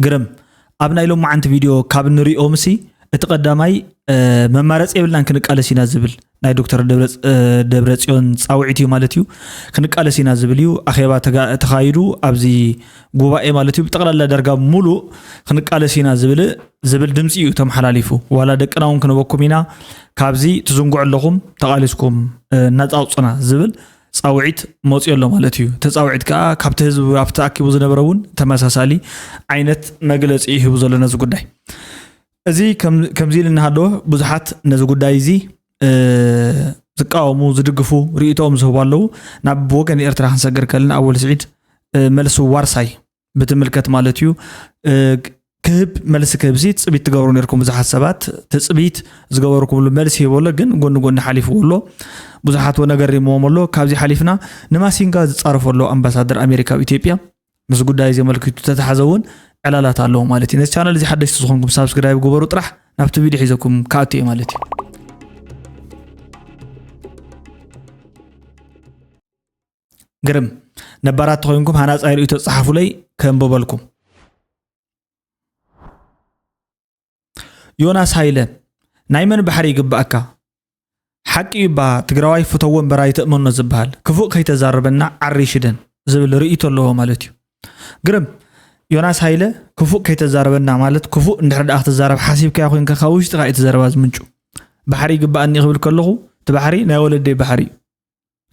ግርም፣ ኣብ ናይ ሎማዓንቲ ቪድዮ ካብ ንሪኦምሲ እቲ ቀዳማይ መማረፂ የብልናን ክንቃለስ ኢና ዝብል ናይ ዶክተር ደብረፅዮን ፃውዒት እዩ ማለት እዩ። ክንቃለስ ኢና ዝብል እዩ። ኣኼባ ተኻይዱ ኣብዚ ጉባኤ ማለት እዩ ብጠቕላላ ዳርጋ ሙሉእ ክንቃለስ ኢና ዝብል ዝብል ድምፂ እዩ ተመሓላሊፉ። ዋላ ደቅና እውን ክንበኩም ኢና፣ ካብዚ ትዝንግዑ ኣለኹም፣ ተቓሊስኩም እናፃውፁና ዝብል ፃውዒት መፅዮ ኣሎ ማለት እዩ። እቲ ፃውዒት ከዓ ካብቲ ህዝቢ ኣብቲ ተኣኪቡ ዝነበረ እውን ተመሳሳሊ ዓይነት መግለፂ ይህቡ ዘሎ ነዚ ጉዳይ። እዚ ከምዚ ኢሉ እናሃለወ ብዙሓት ነዚ ጉዳይ እዚ ዝቃወሙ፣ ዝድግፉ ርእይቶኦም ዝህቡ ኣለዉ። ናብ ወገን ኤርትራ ክንሰግር ከለና ኣወል ስዒድ መልሲ ዋርሳይ ብትምልከት ማለት እዩ ክህብ መልሲ ክህብሲ ትፅቢት ትገብሩ ነርኩም ብዙሓት ሰባት ትፅቢት ዝገበርኩምሉ መልሲ ሂቦ ኣሎ። ግን ጎኒ ጎኒ ሓሊፍዎ ኣሎ። ብዙሓት ወ ነገር ሪምዎም ኣሎ። ካብዚ ሓሊፍና ንማሲንጋ ዝፃረፎ ኣሎ ኣምባሳደር ኣሜሪካ ኣብ ኢትዮጵያ ምስ ጉዳይ እዚ ኣመልኪቱ ተተሓዘ እውን ዕላላት ኣለዎ ማለት እዩ። ነዚ ቻነል እዚ ሓደሽቲ ዝኾንኩም ሳብስክራይብ ግበሩ ጥራሕ ናብቲ ቪድዮ ሒዘኩም ክኣቱ እየ ማለት እዩ። ግርም ነባራት ተኮይንኩም ሃናፃይ ርእይቶ ጸሓፉለይ ከንብበልኩም። ዮናስ ሃይለ ናይ መን ባሕሪ ይግባኣካ? ሓቂ እባ ትግራዋይ ፍተዎ እምበር ኣይትእመኖ ዝበሃል ክፉእ ከይተዛረበና ዓሪ ሽደን ዝብል ርእይቶ ኣለዎ ማለት እዩ። ግርም ዮናስ ሃይለ ክፉእ ከይተዛረበና ማለት ክፉእ እንድሕር ደኣ ክትዛረብ ሓሲብካዮ ኮይንካ ካብ ውሽጥኻ እዩ እቲ ዘረባ ዝምንጩ። ባሕሪ ይግባኣኒ ክብል ከለኹ እቲ ባሕሪ ናይ ወለደይ ባሕሪ እዩ።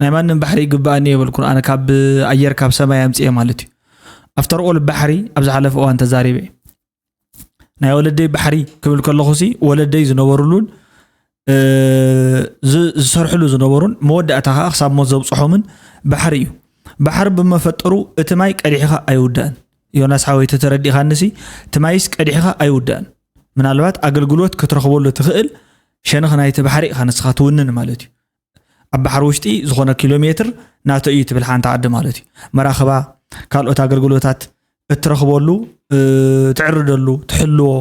ናይ ማንም ባሕሪ ይግባኣኒ የበልኩን ኣነ ካብ ኣየር ካብ ሰማይ ኣምፅኤ ማለት እዩ። ኣፍተር ኦል ባሕሪ ኣብ ዝሓለፈ እዋን ተዛሪበ እየ። ናይ ወለደይ ባሕሪ ክብል ከለኹ ሲ ወለደይ ዝነበሩሉን ዝሰርሕሉ ዝነበሩን መወዳእታ ከዓ ክሳብ ሞት ዘብፅሖምን ባሕሪ እዩ። ባሕሪ ብመፈጠሩ እቲ ማይ ቀዲሕኻ ኣይውዳእን። ዮናስ ሓወይ ተተረዲእኻንሲ እቲ ማይስ ቀዲሕኻ ኣይውዳእን። ምናልባት ኣገልግሎት ክትረኽበሉ ትኽእል ሸነኽ ናይቲ ባሕሪ ኢኻ ንስኻ ትውንን ማለት እዩ። ኣብ ባሕሪ ውሽጢ ዝኾነ ኪሎ ሜትር ናቶ እዩ ትብል ሓንቲ ዓዲ ማለት እዩ። መራኽባ ካልኦት ኣገልግሎታት እትረኽበሉ፣ ትዕርደሉ፣ ትሕልዎ፣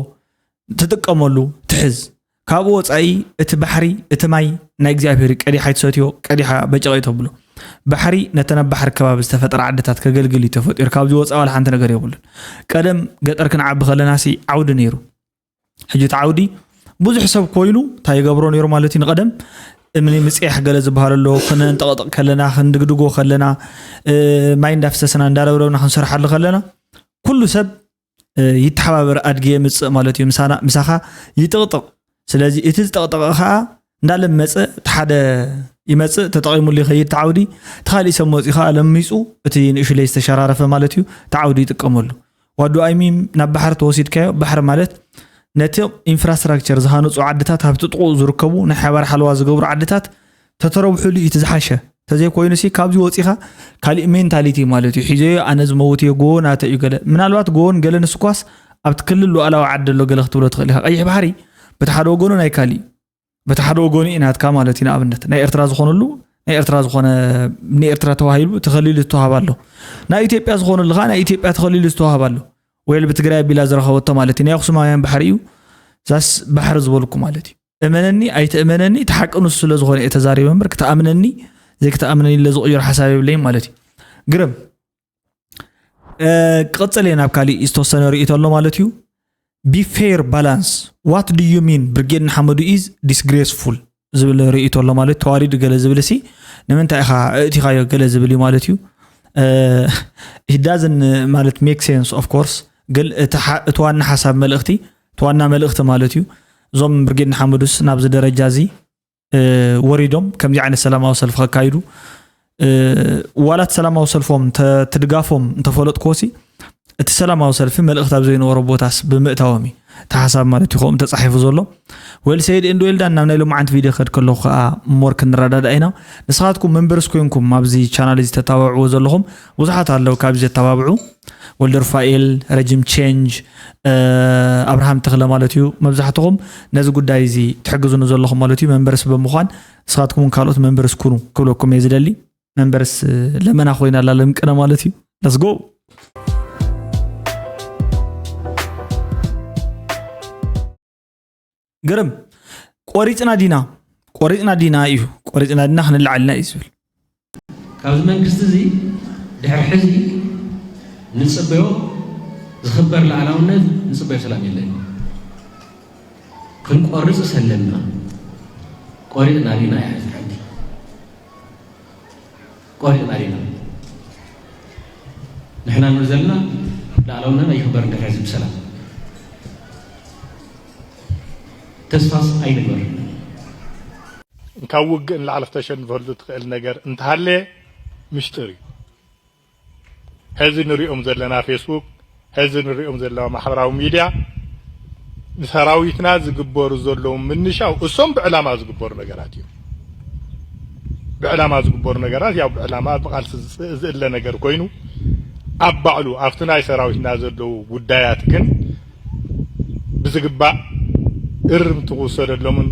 ትጥቀመሉ፣ ትሕዝ። ካብኡ ወፃኢ እቲ ባሕሪ እቲ ማይ ናይ እግዚኣብሔር እዩ። ቀዲሓ ኣይትሰትዮ፣ ቀዲሓ በጨቕ እዩ ተብሎ። ባሕሪ ነተን ኣብ ባሕሪ ከባቢ ዝተፈጠረ ዓድታት ከገልግል እዩ ተፈጢሩ። ካብዚ ወፃኢ ዋላ ሓንቲ ነገር የብሉን። ቀደም ገጠር ክንዓቢ ከለና ሲ ዓውዲ ነይሩ። ሕጂ እቲ ዓውዲ ብዙሕ ሰብ ኮይኑ እንታይ ይገብሮ ነይሩ ማለት እዩ። ንቐደም እምኒ ምፅያሕ ገለ ዝበሃል ኣሎ። ክንንጠቕጥቕ ከለና ክንድግድጎ ከለና ማይ እንዳፍሰስና እንዳረብረብና ክንሰርሓሉ ከለና ኩሉ ሰብ ይተሓባበር ኣድጊ የምፅእ ማለት እዩ። ምሳኻ ይጥቕጥቕ። ስለዚ እቲ ዝጠቕጠቐ ከዓ እንዳለመፀ እቲ ሓደ ይመፅእ ተጠቒሙሉ ይኸይድ ተዓውዲ እቲ ካሊእ ሰብ መፂኡ ከዓ ለሚፁ እቲ ንእሽለይ ዝተሸራረፈ ማለት እዩ ተዓውዲ ይጥቀመሉ። ዋዱ ኣይሚም ናብ ባሕሪ ተወሲድካዮ ባሕሪ ማለት ነቲ ኢንፍራስትራክቸር ዝሃነፁ ዓድታት ኣብቲ ጥቕኡ ዝርከቡ ናይ ሓባር ሓለዋ ዝገብሩ ዓድታት ተተረብሑሉ እዩ እቲ ዝሓሸ። ተዘይኮይኑሲ ካብዚ ወፂኻ ካሊእ ሜንታሊቲ ማለት እዩ ሒዘዮ ኣነ ዝመውት እየ ጎቦ ናተ እዩ ገለ ምናልባት ጎቦን ገለ ንስኳስ ኣብቲ ክልል ሉኣላዊ ዓዲ ኣሎ ገለ ክትብሎ ትኽእል ኢኻ። ቀይሕ ባሕሪ በቲ ሓደ ወገኑ ናይ ካሊእ በቲ ሓደ ወገኑ እዩ ናትካ ማለት እዩ። ንኣብነት ናይ ኤርትራ ዝኾነሉ ናይ ኤርትራ ዝኾነ ንኤርትራ ተዋሂሉ ተኸሊሉ ዝተዋሃብ ኣሎ። ናይ ኢትዮጵያ ዝኾነሉ ከዓ ናይ ኢትዮጵያ ተኸሊሉ ዝተዋሃብ ኣሎ። ወይል ብትግራይ ኣቢላ ዝረኸበቶ ማለት እዩ። ናይ ኣኽሱማውያን ባሕሪ እዩ ዛስ ባሕሪ ዝበልኩ ማለት እዩ። እመነኒ ኣይትእመነኒ እቲ ሓቂ ንሱ ስለ ዝኾነ እየ ተዛሪበ እምበር ክትኣምነኒ ዘይክትኣምነኒ ለዝቕይሮ ሓሳብ የብለይን ማለት እዩ። ግርም ክቕፅል እየ ናብ ካሊእ ዝተወሰነ ርእይቶ ኣሎ ማለት እዩ። Be fair balance what do you mean ብርጌድ ንሓመዱ is disgraceful ዝብል ርእይቶ ኣሎ ማለት ተዋሪዱ ገለ ዝብል ሲ ንምንታይ ኢኻ እእቲኻዮ ገለ ዝብል እዩ ማለት እዩ። It doesn't ማለት make sense of course ግን እቲ ዋና ሓሳብ መልእኽቲ እቲ ዋና መልእኽቲ ማለት እዩ። እዞም ብርጌድ ንሓመዱስ ናብዚ ደረጃ እዚ ወሪዶም ከምዚ ዓይነት ሰላማዊ ሰልፊ ከካይዱ ዋላት ሰላማዊ ሰልፎም ትድጋፎም እንተፈለጥክዎ ሲ እቲ ሰላማዊ ሰልፊ መልእኽቲ ኣብ ዘይነበሮ ቦታስ ብምእታዎም እዩ እቲ ሓሳብ ማለት እዩ ከምኡ ተፃሒፉ ዘሎ። Well said and well done። ናብ ናይ ሎማዓንቲ ቪድዮ ከድ ከለኹ ከዓ more ክንረዳዳእ ኢና። ንስኻትኩም መንበርስ ኮይንኩም ኣብዚ ቻናል እዚ ተታባብዕዎ ዘለኹም ብዙሓት ኣለዉ ካብዚ ዘተባብዑ ወልደሩፋኤል ረጅም ቼንጅ ኣብርሃም ተኽለ ማለት እዩ። መብዛሕትኹም ነዚ ጉዳይ እዚ ትሕግዙኒ ዘለኹም ማለት እዩ። መንበርስ ብምዃን ንስኻትኩም ካልኦት መንበርስ ኩኑ ክብለኩም እየ ዝደሊ። መንበርስ ለመና ኮይና ኣላ ለምቅነ ማለት እዩ። Let's go። ግርም ቆሪፅና ዲና ቆሪፅና ዲና እዩ ቆሪፅና ዲና ክንላዓልና እዩ ዝብል። ካብዚ መንግስቲ እዚ ድሕሪ ሕዚ ንፅበዮ ዝኽበር ሉዓላውነት ንጽበዮ ሰላም የለን። ክንቆርጽ ሰለና ቆሪጽና ዲና እያ ሓንቲ ቆሪጽና ዲና ንሕና ንብል ዘለና ሉዓላውነት ኣይኽበር እንተትሕዚ ብሰላም ተስፋስ ኣይንግበር። ካብ ውግእ ንላዕሊ ክተሸንፈሉ ትኽእል ነገር እንተሃለየ ምሽጥር እዩ። ሕዚ ንሪኦም ዘለና ፌስቡክ፣ ሕዚ ንሪኦም ዘለና ማሕበራዊ ሚድያ ንሰራዊትና ዝግበሩ ዘለዉ ምንሻው እሶም ብዕላማ ዝግበሩ ነገራት እዮም። ብዕላማ ዝግበሩ ነገራት ያው ብዕላማ ብቃልሲ ዝእለ ነገር ኮይኑ ኣብ ባዕሉ ኣብቲ ናይ ሰራዊትና ዘለዉ ጉዳያት ግን ብዝግባእ እርምቲ ክውሰደሎምን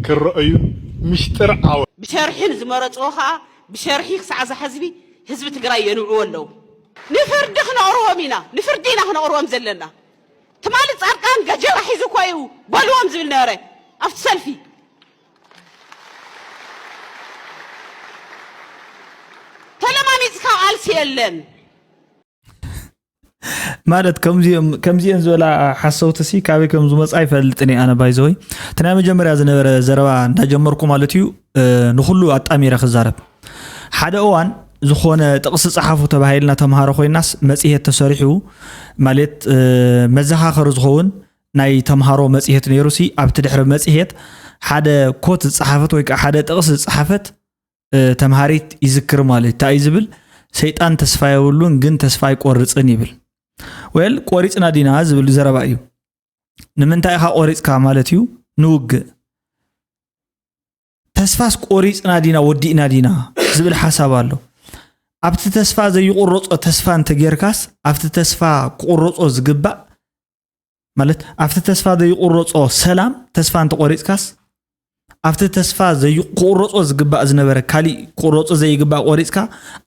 ክረአዩን ምሽጥር ኣወ ብሸርሒ ንዝመረፅዎ ከዓ ብሸርሒ ክሳዕ እዛ ሕዝቢ ህዝቢ ትግራይ የንብዕዎ ኣለዉ። ንፍርዲ ክነቕርቦም ኢና፣ ንፍርዲ ኢና ክነቕርቦም ዘለና። ትማሊ ፃድቃን ገጀራ ሒዙ እኮ እዩ በልዎም ዝብል ነበረ ኣብቲ ሰልፊ። ተለማሚፅካ ቃልሲ የለን። ማለት ከምዚኦም ከምዚኦም ዝበላ ሓሰውቲ ሲ ካበይ ከም ዝመፃ ኣይፈልጥን እየ ኣነ ባይዘወይ እቲ ናይ መጀመርያ ዝነበረ ዘረባ እንዳጀመርኩ ማለት እዩ ንኩሉ ኣጣሚረ ክዛረብ ሓደ እዋን ዝኾነ ጥቕሲ ፀሓፉ ተባሂልና ተምሃሮ ኮይናስ መፅሄት ተሰሪሑ ማለት መዘኻኸሪ ዝኸውን ናይ ተምሃሮ መፅሄት ነይሩ ሲ ኣብቲ ድሕሪ መፅሄት ሓደ ኮት ዝፀሓፈት ወይ ከዓ ሓደ ጥቕሲ ዝፀሓፈት ተምሃሪት ይዝክር ማለት እዩ። እንታይ እዩ ዝብል? ሰይጣን ተስፋ የብሉን ግን ተስፋ ኣይቆርፅን ይብል። Well ቆሪፅና ዲና ዝብል ዘረባ እዩ። ንምንታይ ኢኻ ቆሪፅካ ማለት እዩ? ንውግእ። ተስፋስ ቆሪፅና ዲና ወዲእና ዲና ዝብል ሓሳብ ኣሎ። ኣብቲ ተስፋ ዘይቁረፆ ተስፋ እንተጌርካስ ኣብቲ ተስፋ ክቁረፆ ዝግባእ ማለት ኣብቲ ተስፋ ዘይቁረፆ ሰላም ተስፋ እንተቆሪፅካስ ኣብቲ ተስፋ ክቁረፆ ዝግባእ ዝነበረ ካሊእ ክቁረፆ ዘይግባእ ቆሪፅካ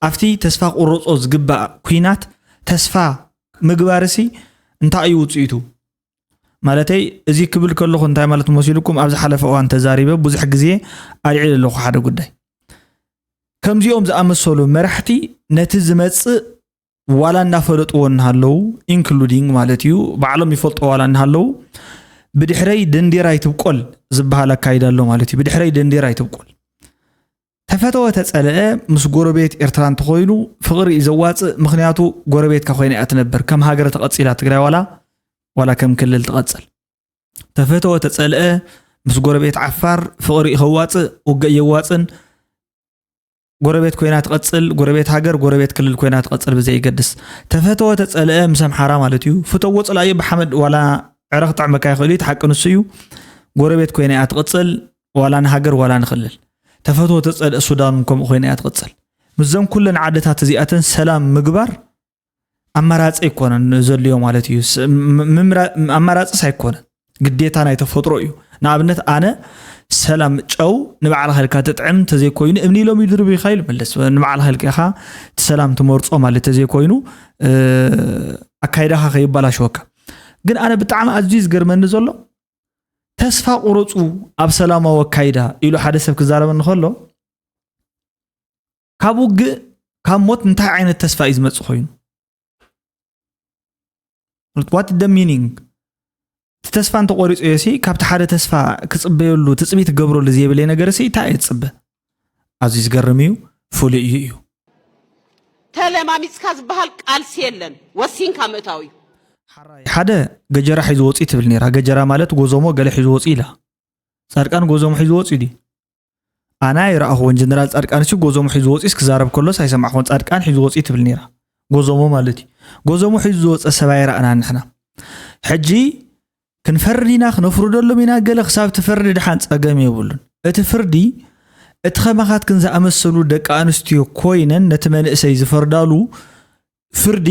ኣብቲ ተስፋ ክቁረፆ ዝግባእ ኲናት ተስፋ ምግባርሲ እንታይ እዩ ውፅኢቱ? ማለተይ እዚ ክብል ከለኹ እንታይ ማለት መሲልኩም ኣብ ዝሓለፈ እዋን ተዛሪበ ብዙሕ ግዜ ኣልዒለ ኣለኹ ሓደ ጉዳይ ከምዚኦም ዝኣመሰሉ መራሕቲ ነቲ ዝመፅእ ዋላ እናፈለጥዎ እናሃለዉ including ማለት እዩ ባዕሎም ይፈልጦ ዋላ እናሃለዉ ብድሕረይ ደንዴራ ይትብቆል ዝበሃል ኣካይዳ ኣሎ ማለት እዩ ብድሕረይ ደንዴራ ይትብቆል ተፈተወ ተፀልአ ምስ ጎረቤት ኤርትራ እንተኾይኑ ፍቕሪ እዩ ዘዋፅእ ምኽንያቱ ጎረቤትካ ኮይና እያ ትነብር ከም ሃገር ተቐፂላ ትግራይ ዋላ ዋላ ከም ክልል ትቐፅል ተፈተወ ተፀልአ ምስ ጎረቤት ዓፋር ፍቕሪ እዩ ከዋፅእ ውግእ የዋፅን ጎረቤት ኮይና ትቐፅል፣ ጎረቤት ሃገር፣ ጎረቤት ክልል ኮይና ትቐፅል ብዘይገድስ። ተፈተወ ተፀልአ ምስ ኣምሓራ ማለት እዩ። ፍተዎ ፅላእዮ ብሓመድ ዋላ ዕረ ክጥዕመካ ይኽእል እዩ፣ እቲ ሓቂ ንሱ እዩ። ጎረቤት ኮይና እያ ትቕፅል፣ ዋላ ንሃገር ዋላ ንክልል። ተፈትወ ተፀልአ ሱዳን እውን ከምኡ ኮይና እያ ትቕፅል። ምስዘን ኩለን ዓድታት እዚኣተን ሰላም ምግባር ኣማራፂ ኣይኮነን ዘድልዮ ማለት እዩ። ኣማራፅስ ኣይኮነን፣ ግዴታ ናይ ተፈጥሮ እዩ። ንኣብነት ኣነ ሰላም ጨው ንባዕልኻ ኢልካ ትጥዕም እንተዘይኮይኑ እምኒ ኢሎም ይድርብኻ ኢሉ መለስ። ንባዕልኻ ኢልካ ኢኻ እቲ ሰላም ትመርፆ ማለት እንተዘይኮይኑ ኣካይዳኻ ከይባላሸወካ። ግን ኣነ ብጣዕሚ ኣዝዩ ዝገርመኒ ዘሎ ተስፋ ቁረፁ ኣብ ሰላማዊ ኣካይዳ ኢሉ ሓደ ሰብ ክዛረበኒ ከሎ ካብ ውግእ ካብ ሞት እንታይ ዓይነት ተስፋ እዩ ዝመፅእ ኮይኑ? What the meaning? እቲ ተስፋ እንተቆሪፀዮ ሲ ካብቲ ሓደ ተስፋ ክፅበየሉ ትፅቢት ክገብረሉ ዘየብለይ ነገር ሲ እንታይ እየ ዝፅበ? ኣዝዩ ዝገርም እዩ፣ ፍሉይ እዩ እዩ። ተለማሚፅካ ዝበሃል ቃልሲ የለን፣ ወሲንካ ምእታው እዩ። ሓደ ገጀራ ሒዙ ወፂ ትብል ነይራ። ገጀራ ማለት ጎዞሞ ገለ ሒዙ ወፂ ኢላ። ፃድቃን ጎዞሞ ሒዙ ወፂ ድዩ? ኣነ ኣይረኣኽዎን ጀነራል ፃድቃንሲ ጎዞሞ ሒዙ ወፂስ ክዛረብ ከሎስ ኣይሰማዕኽዎን ፃድቃን ሒዙ ወፂ ትብል ነይራ ጎዞሞ ማለት እዩ ጎዞሞ ሒዙ ዝወፀ ሰብ ኣይረኣናን ንሕና ሕጂ ክንፈርድ ኢና ክነፍርደሎም ኢና ገለ ክሳብ እቲ ፍርዲ ድሓን ፀገም የብሉን እቲ ፍርዲ እቲ ኸማኻትክን ዝኣመሰሉ ደቂ ኣንስትዮ ኮይነን ነቲ መንእሰይ ዝፈርዳሉ ፍርዲ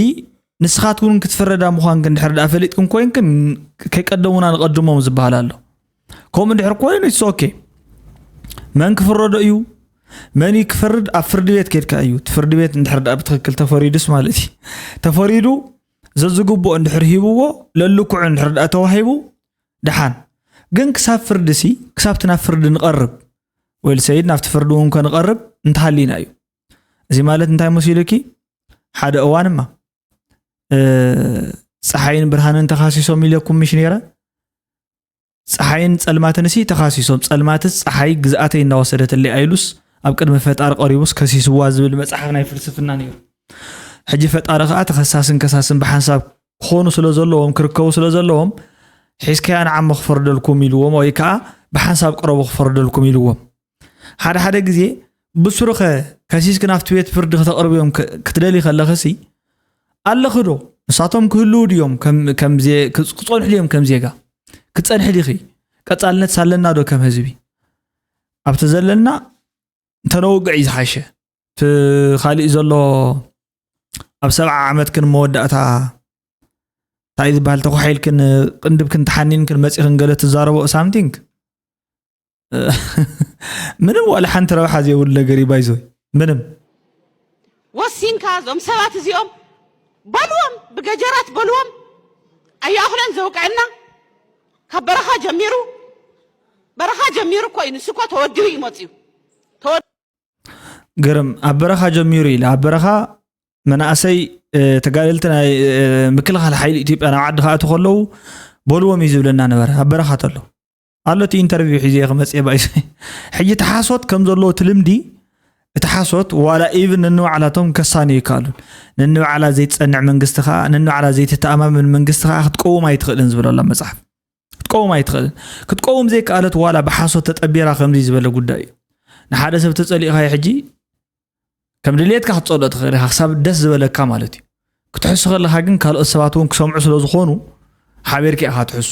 ንስኻትኩም ክትፈረዳ ምዃንክን ድሕር ደኣ ፈሊጥክን ኮይንክን ከይቀደሙና ንቐድሞም ዝበሃል ኣሎ። ከምኡ እንድሕር ኮይኑ it's okay። መን ክፍረዶ እዩ? መን እዩ ክፈርድ? ኣብ ፍርዲ ቤት ኬድካ እዩ። እቲ ፍርዲ ቤት እንድሕር ደኣ ብትኽክል ተፈሪዱስ ማለት እዩ። ተፈሪዱ ዘዝግብኦ እንድሕር ሂብዎ ለልክዑ እንድሕር ደኣ ተዋሂቡ ደሓን። ግን ክሳብ ፍርዲ ሲ ክሳብ እቲ ናብ ፍርዲ ንቐርብ ወይ ሰይድ ናብቲ ፍርዲ እውን ከንቐርብ እንተሃሊና እዩ። እዚ ማለት እንታይ መሲሉኪ? ሓደ እዋንማ ፀሓይን ብርሃንን ተኻሲሶም ኢለኩም ምሽ ነይረ። ፀሓይን ፀልማትን ሲ ተኻሲሶም፣ ፀልማትስ ፀሓይ ግዝኣተይ እንዳወሰደትለይ ኢሉስ ኣብ ቅድሚ ፈጣሪ ቀሪቡስ ከሲስዋ ዝብል መፅሓፍ ናይ ፍልስፍና ነይሩ። ሕጂ ፈጣሪ ከዓ ተኸሳስን ከሳስን ብሓንሳብ ክኾኑ ስለ ዘለዎም፣ ክርከቡ ስለ ዘለዎም፣ ሒዝካያ ንዓሞ ክፈርደልኩም ኢልዎም፣ ወይ ከዓ ብሓንሳብ ቅረቡ ክፈርደልኩም ኢልዎም። ሓደ ሓደ ግዜ ብስሩኸ ከሲስኪ ናብቲ ቤት ፍርዲ ክተቕርብዮም ክ- ክትደሊ ከለኽሲ ኣለኺ ዶ? ንሳቶም ክህልዉ ድዮም ከም ከም ዜ- ክጽ- ክጸንሑ ድዮም ከም ዜጋ? ክትጸንሒ ዲኺ? ቀጻልነት ሳለና ዶ ከም ህዝቢ? ኣብቲ ዘለና እንተነውግዕ እዩ ዝሓሸ። እቲ ካሊእ ዘሎ ኣብ ሰብዓ ዓመትክን መወዳእታ እንታይ ዝበሃል ተኳሒልክን ቅንድብክን ተሓኒንክን መጺኽን ገለ ትዛረቦ ሳምቲንግ ምንም ዋላ ሓንቲ ረብሓ ዘይብሉ ነገር እዩ ባይዞይ ምንም ወሲንካ እዞም ሰባት እዚኦም በልዎም፣ ብገጀራት በልዎም። ኣያእኽለን ዘውቅዕና ካብ በረኻ ጀሚሩ በረኻ ጀሚሩ እኮ እዩ። ንሱ እኮ ተወዲቡ እዩ መፅዩ። ተወ- ግርም ኣብ በረኻ ጀሚሩ ኢለ ኣብ በረኻ መናእሰይ እ፣ ተጋደልቲ ናይ እ፣ ምክልኻል ሓይሊ ኢትዮጵያ ናብ ዓዲ ክኣቱ ከለዉ በልዎም እዩ ዝብለና ነበረ ኣብ በረኻ ተሎ ኣሎ እቲ ኢንተርቪው ሒዘ ክመፅእ ባይሱ ሕጂ እቲ ሓሶት ከም ዘለዎ እቲ ልምዲ እቲ ሓሶት ዋላ ኢቭን ነንባዕላቶም ከሳንዩ ይከኣሉን ነንባዕላ ዘይትፀንዕ መንግስቲ ከዓ ነንባዕላ ዘይትተኣማመን መንግስቲ ከዓ ክትቀውም ኣይትኽእልን ዝብል ኣሎ መፅሓፍ ክትቀውም ኣይትኽእልን ክትቀውም ዘይከኣለት ዋላ ብሓሶት ተጠቢራ ከምዚ ዝበለ ጉዳይ እዩ ንሓደ ሰብ ተፀሊእኻዮ ሕጂ ከም ድሌትካ ክትፀልኦ ትኽእል ኢኻ ክሳብ ደስ ዝበለካ ማለት እዩ ክትሕሱ ከለካ ግን ካልኦት ሰባት እውን ክሰምዑ ስለ ዝኾኑ ሓቢርካ ኢኻ ትሕሱ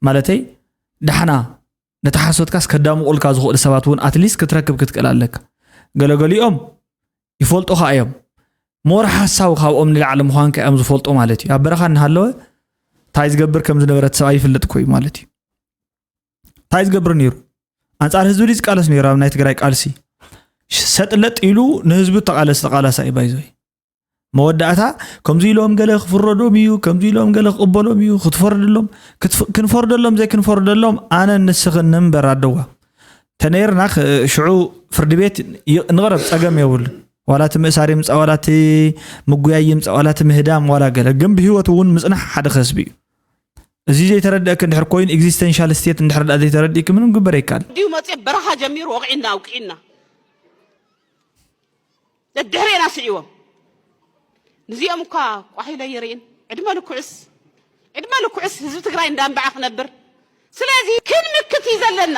ማለተይ ዳሕና ነቲ ሓሶትካስ ከዳምቑልካ ዝኽእሉ ሰባት እውን ኣትሊስት ክትረክብ ክትክእል ኣለካ ገለገሊኦም ይፈልጡኻ እዮም ሞር ሓሳዊ ካብኦም ንላዕሊ ምዃንካ እዮም ዝፈልጡ ማለት እዩ ኣብ በረኻ እናሃለወ እንታይ ዝገብር ከም ዝነበረ እቲ ሰብኣይ ይፍለጥ እኮ እዩ ማለት እዩ እንታይ ዝገብር ነይሩ ኣንጻር ህዝቢ ድዩ ዝቃለስ ነይሩ ኣብ ናይ ትግራይ ቃልሲ ሰጥለጥ ኢሉ ንህዝቢ ተቃለስ ተቃላሳ እዩ ባይዞይ መወዳእታ ከምዚ ኢሎም ገለ ክፍረዶም እዩ ከምዚ ኢሎም ገለ ክቅበሎም እዩ ክትፈርድሎም ክትፍ- ክንፈርደሎም ዘይክንፈርደሎም ኣነ ንስኽን ንንበር ኣደዋ ተነይርና ክ- ሽዑ ፍርዲ ቤት ይ- ንቕረብ ጸገም የብሉ ዋላ እቲ ምእሳር ይምፃ ዋላ እቲ ምጉያይ ይምፃ ዋላ እቲ ምህዳም ዋላ ገለ ግን ብህይወት እውን ምፅናሕ ሓደ ከስቢ እዩ እዚ ዘይተረድአክ እንድሕር ኮይኑ existential state እንድሕር ደኣ ዘይተረዲእክ ምንም ግበር ኣይከኣል ድዩ መፅዮ በረኻ ጀሚሩ ወቕዒና ኣውቅዒና ደድሕሬና ስዒዎም ንዚኦም እኳ ቋሒለ ይርእን ዕድመ ልኩዕስ ዕድመ ልኩዕስ ህዝቢ ትግራይ እንዳንበዓ ክነብር ስለዚ ክንምክት እዩ ዘለና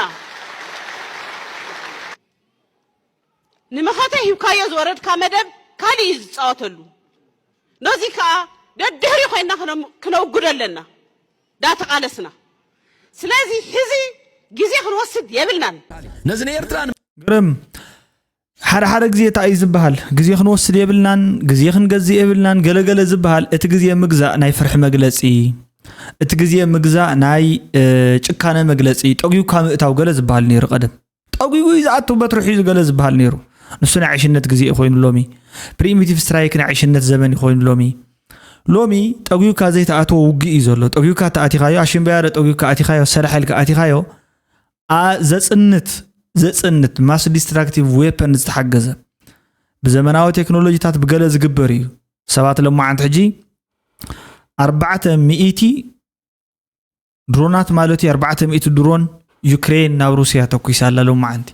ንመኸተ ሂብካዮ ዝወረድካ መደብ ካሊእ እዩ ዝፃወተሉ ነዚ ከዓ ደድሕሪ ኮይና ክነውግዶ ኣለና ዳተቃለስና ስለዚ ሕዚ ግዜ ክንወስድ የብልናን ነዚ ንኤርትራ ግርም ሓደ ሓደ ግዜ እንታይ እዩ ዝበሃል ግዜ ክንወስድ የብልናን ግዜ ክንገዝእ የብልናን ገለገለ ዝበሃል እቲ ግዜ ምግዛእ ናይ ፍርሒ መግለፂ እቲ ግዜ ምግዛእ ናይ ጭካነ መግለፂ ጠጒካ ምእታው ገለ ዝበሃል ነይሩ ቀደም ጠጒጉ እዩ ዝኣቱ በትሪ ሒዙ ገለ ዝበሃል ነይሩ ንሱ ናይ ዕሽነት ግዜ ኮይኑ ሎሚ primitive strike ናይ ዕሽነት ዘመን ኮይኑ ሎሚ ሎሚ ጠጒካ ዘይተኣትዎ ውግእ እዩ ዘሎ ጠጒካ ተኣቲኻዮ ኣሽምበያ ዶ ጠጒካ ኣቲኻዮ ሰላሐልካ ኣቲኻዮ ዘፅንት ዘፅንት mass destructive weapon ዝተሓገዘ ብዘመናዊ ቴክኖሎጂታት ብገለ ዝግበር እዩ ሰባት ለማዓንቲ ሕጂ ኣርባዕተ ሚእቲ ድሮናት ማለት እዩ ኣርባዕተ ሚእቲ ድሮን ዩክሬን ናብ ሩስያ ተኩሳ ኣላ ሎማዓንቲ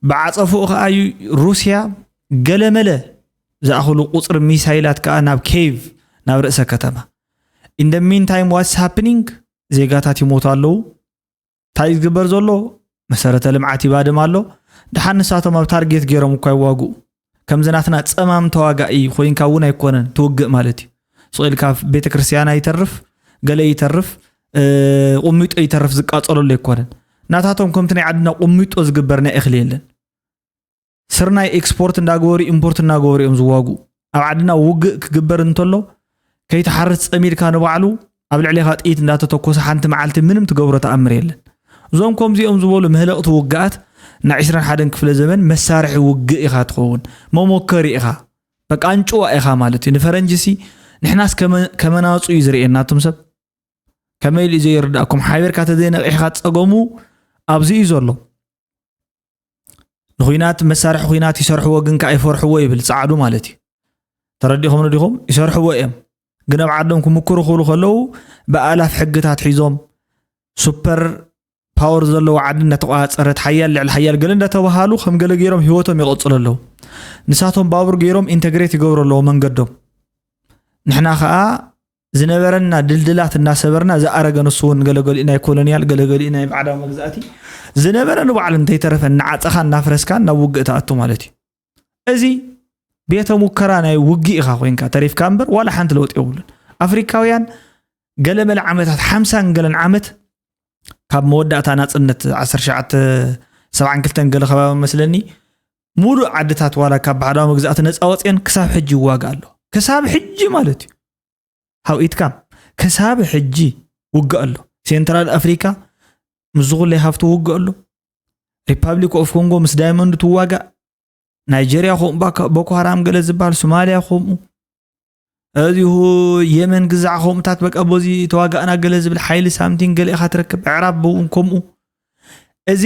ብዓፀፍኡ ከዓ ሩስያ ገለመለ ዝኣኽሉ ቁፅሪ ሚሳይላት ከዓ ናብ ኬቭ ናብ ርእሰ ከተማ in the meantime what's happening ዜጋታት ይሞቱ ኣለዉ እንታይ ዝግበር ዘሎ መሰረተ ልምዓት ይባድም ኣሎ ደሓን ንሳቶም ኣብ ታርጌት ገይሮም እኳ ይዋግኡ ከምዚ ናትና ፀማም ተዋጋኢ ኮይንካ እውን ኣይኮነን ትውግእ ማለት እዩ ስቕ ኢልካ ቤተ ክርስትያን ኣይተርፍ ገለ ይተርፍ ቁሚጦ ይተርፍ ዝቃፀለሉ ኣይኮነን ናታቶም ከምቲ ናይ ዓድና ቁሚጦ ዝግበር ናይ እኽሊ የለን ስርናይ ኤክስፖርት እንዳገበሩ ኢምፖርት እናገበሩ እዮም ዝዋግኡ ኣብ ዓድና ውግእ ክግበር እንተሎ ከይትሓርስ ፀሚድካ ንባዕሉ ኣብ ልዕሌኻ ጥይት እንዳተተኮሰ ሓንቲ መዓልቲ ምንም ትገብሮ ተኣምር የለን እዞም ከምዚኦም ዝበሉ መህለቕቲ ውግኣት ናይ ዕስራን ሓደን ክፍለ ዘመን መሳርሒ ውግእ ኢኻ ትኸውን መሞከሪ ኢኻ በቃ ኣንጭዋ ኢኻ ማለት እዩ ንፈረንጂ ሲ ንሕናስ ከመናፁ እዩ ዝርእየና ኣቱም ሰብ ከመይ ኢሉ እዩ ዘይርዳእኩም ሓቢርካ ተዘይነቒሕካ ፀገሙ ኣብዚ እዩ ዘሎ ንኹናት መሳርሒ ኹናት ይሰርሕዎ ግን ከዓ ይፈርሕዎ ይብል ፀዓዱ ማለት እዩ ተረዲኹም ዲኹም ይሰርሕዎ እዮም ግን ኣብ ዓዶም ክምክሩ ክብሉ ከለዉ ብኣላፍ ሕግታት ሒዞም ሱፐር ፓወር ዘለዎ ዓዲ እናተቆፃፀረት ሓያል ልዕሊ ሓያል ገለ እንዳተባሃሉ ከም ገለ ገይሮም ህይወቶም ይቐፅሉ ኣለዉ። ንሳቶም ባቡር ገይሮም ኢንተግሬት ይገብሩ ኣለዉ መንገዶም። ንሕና ከዓ ዝነበረና ድልድላት እናሰበርና ዝኣረገ ንሱ እውን ገለገሊኡ ናይ ኮሎኒያል ገለገሊኡ ናይ ባዕዳዊ መግዛእቲ ዝነበረ ንባዕሉ እንተይተረፈ እናዓፀኻ እናፍረስካ ናብ ውግእ ትኣቱ ማለት እዩ። እዚ ቤተ ሙከራ ናይ ውግእ ኢኻ ኮይንካ ተሪፍካ እምበር ዋላ ሓንቲ ለውጢ የብሉን። ኣፍሪካውያን ገለመለ ዓመታት ሓምሳን ገለን ዓመት ካብ መወዳእታ ናፅነት ዓሰርተ ትሽዓተ ሰብዓን ክልተን ገለ ከባቢ መስለኒ ሙሉእ ዓድታት ዋላ ካብ ባዕዳዊ መግዛእቲ ነፃ ወፅየን ክሳብ ሕጂ ይዋጋ ኣሎ። ክሳብ ሕጂ ማለት እዩ። ሃው ኢትካም ክሳብ ሕጂ ውግእ ኣሎ። ሴንትራል ኣፍሪካ ምስ ዝኹለይ ሃፍቱ ውግእ ኣሎ። ሪፓብሊክ ኦፍ ኮንጎ ምስ ዳይመንድ ትዋጋእ። ናይጀርያ ከምኡ፣ ባካ- ቦኮ ሃራም ገለ ዝበሃል፣ ሶማልያ ከምኡ። እዚሁ የመን ግዛዕ ከምኡታት በቃ በዚ ተዋጋእና ገለ ዝብል ሓይሊ ሳምቲንግ ገለ ኢኻ ትረክብ። ዕራብ ብእውን ከምኡ። እዚ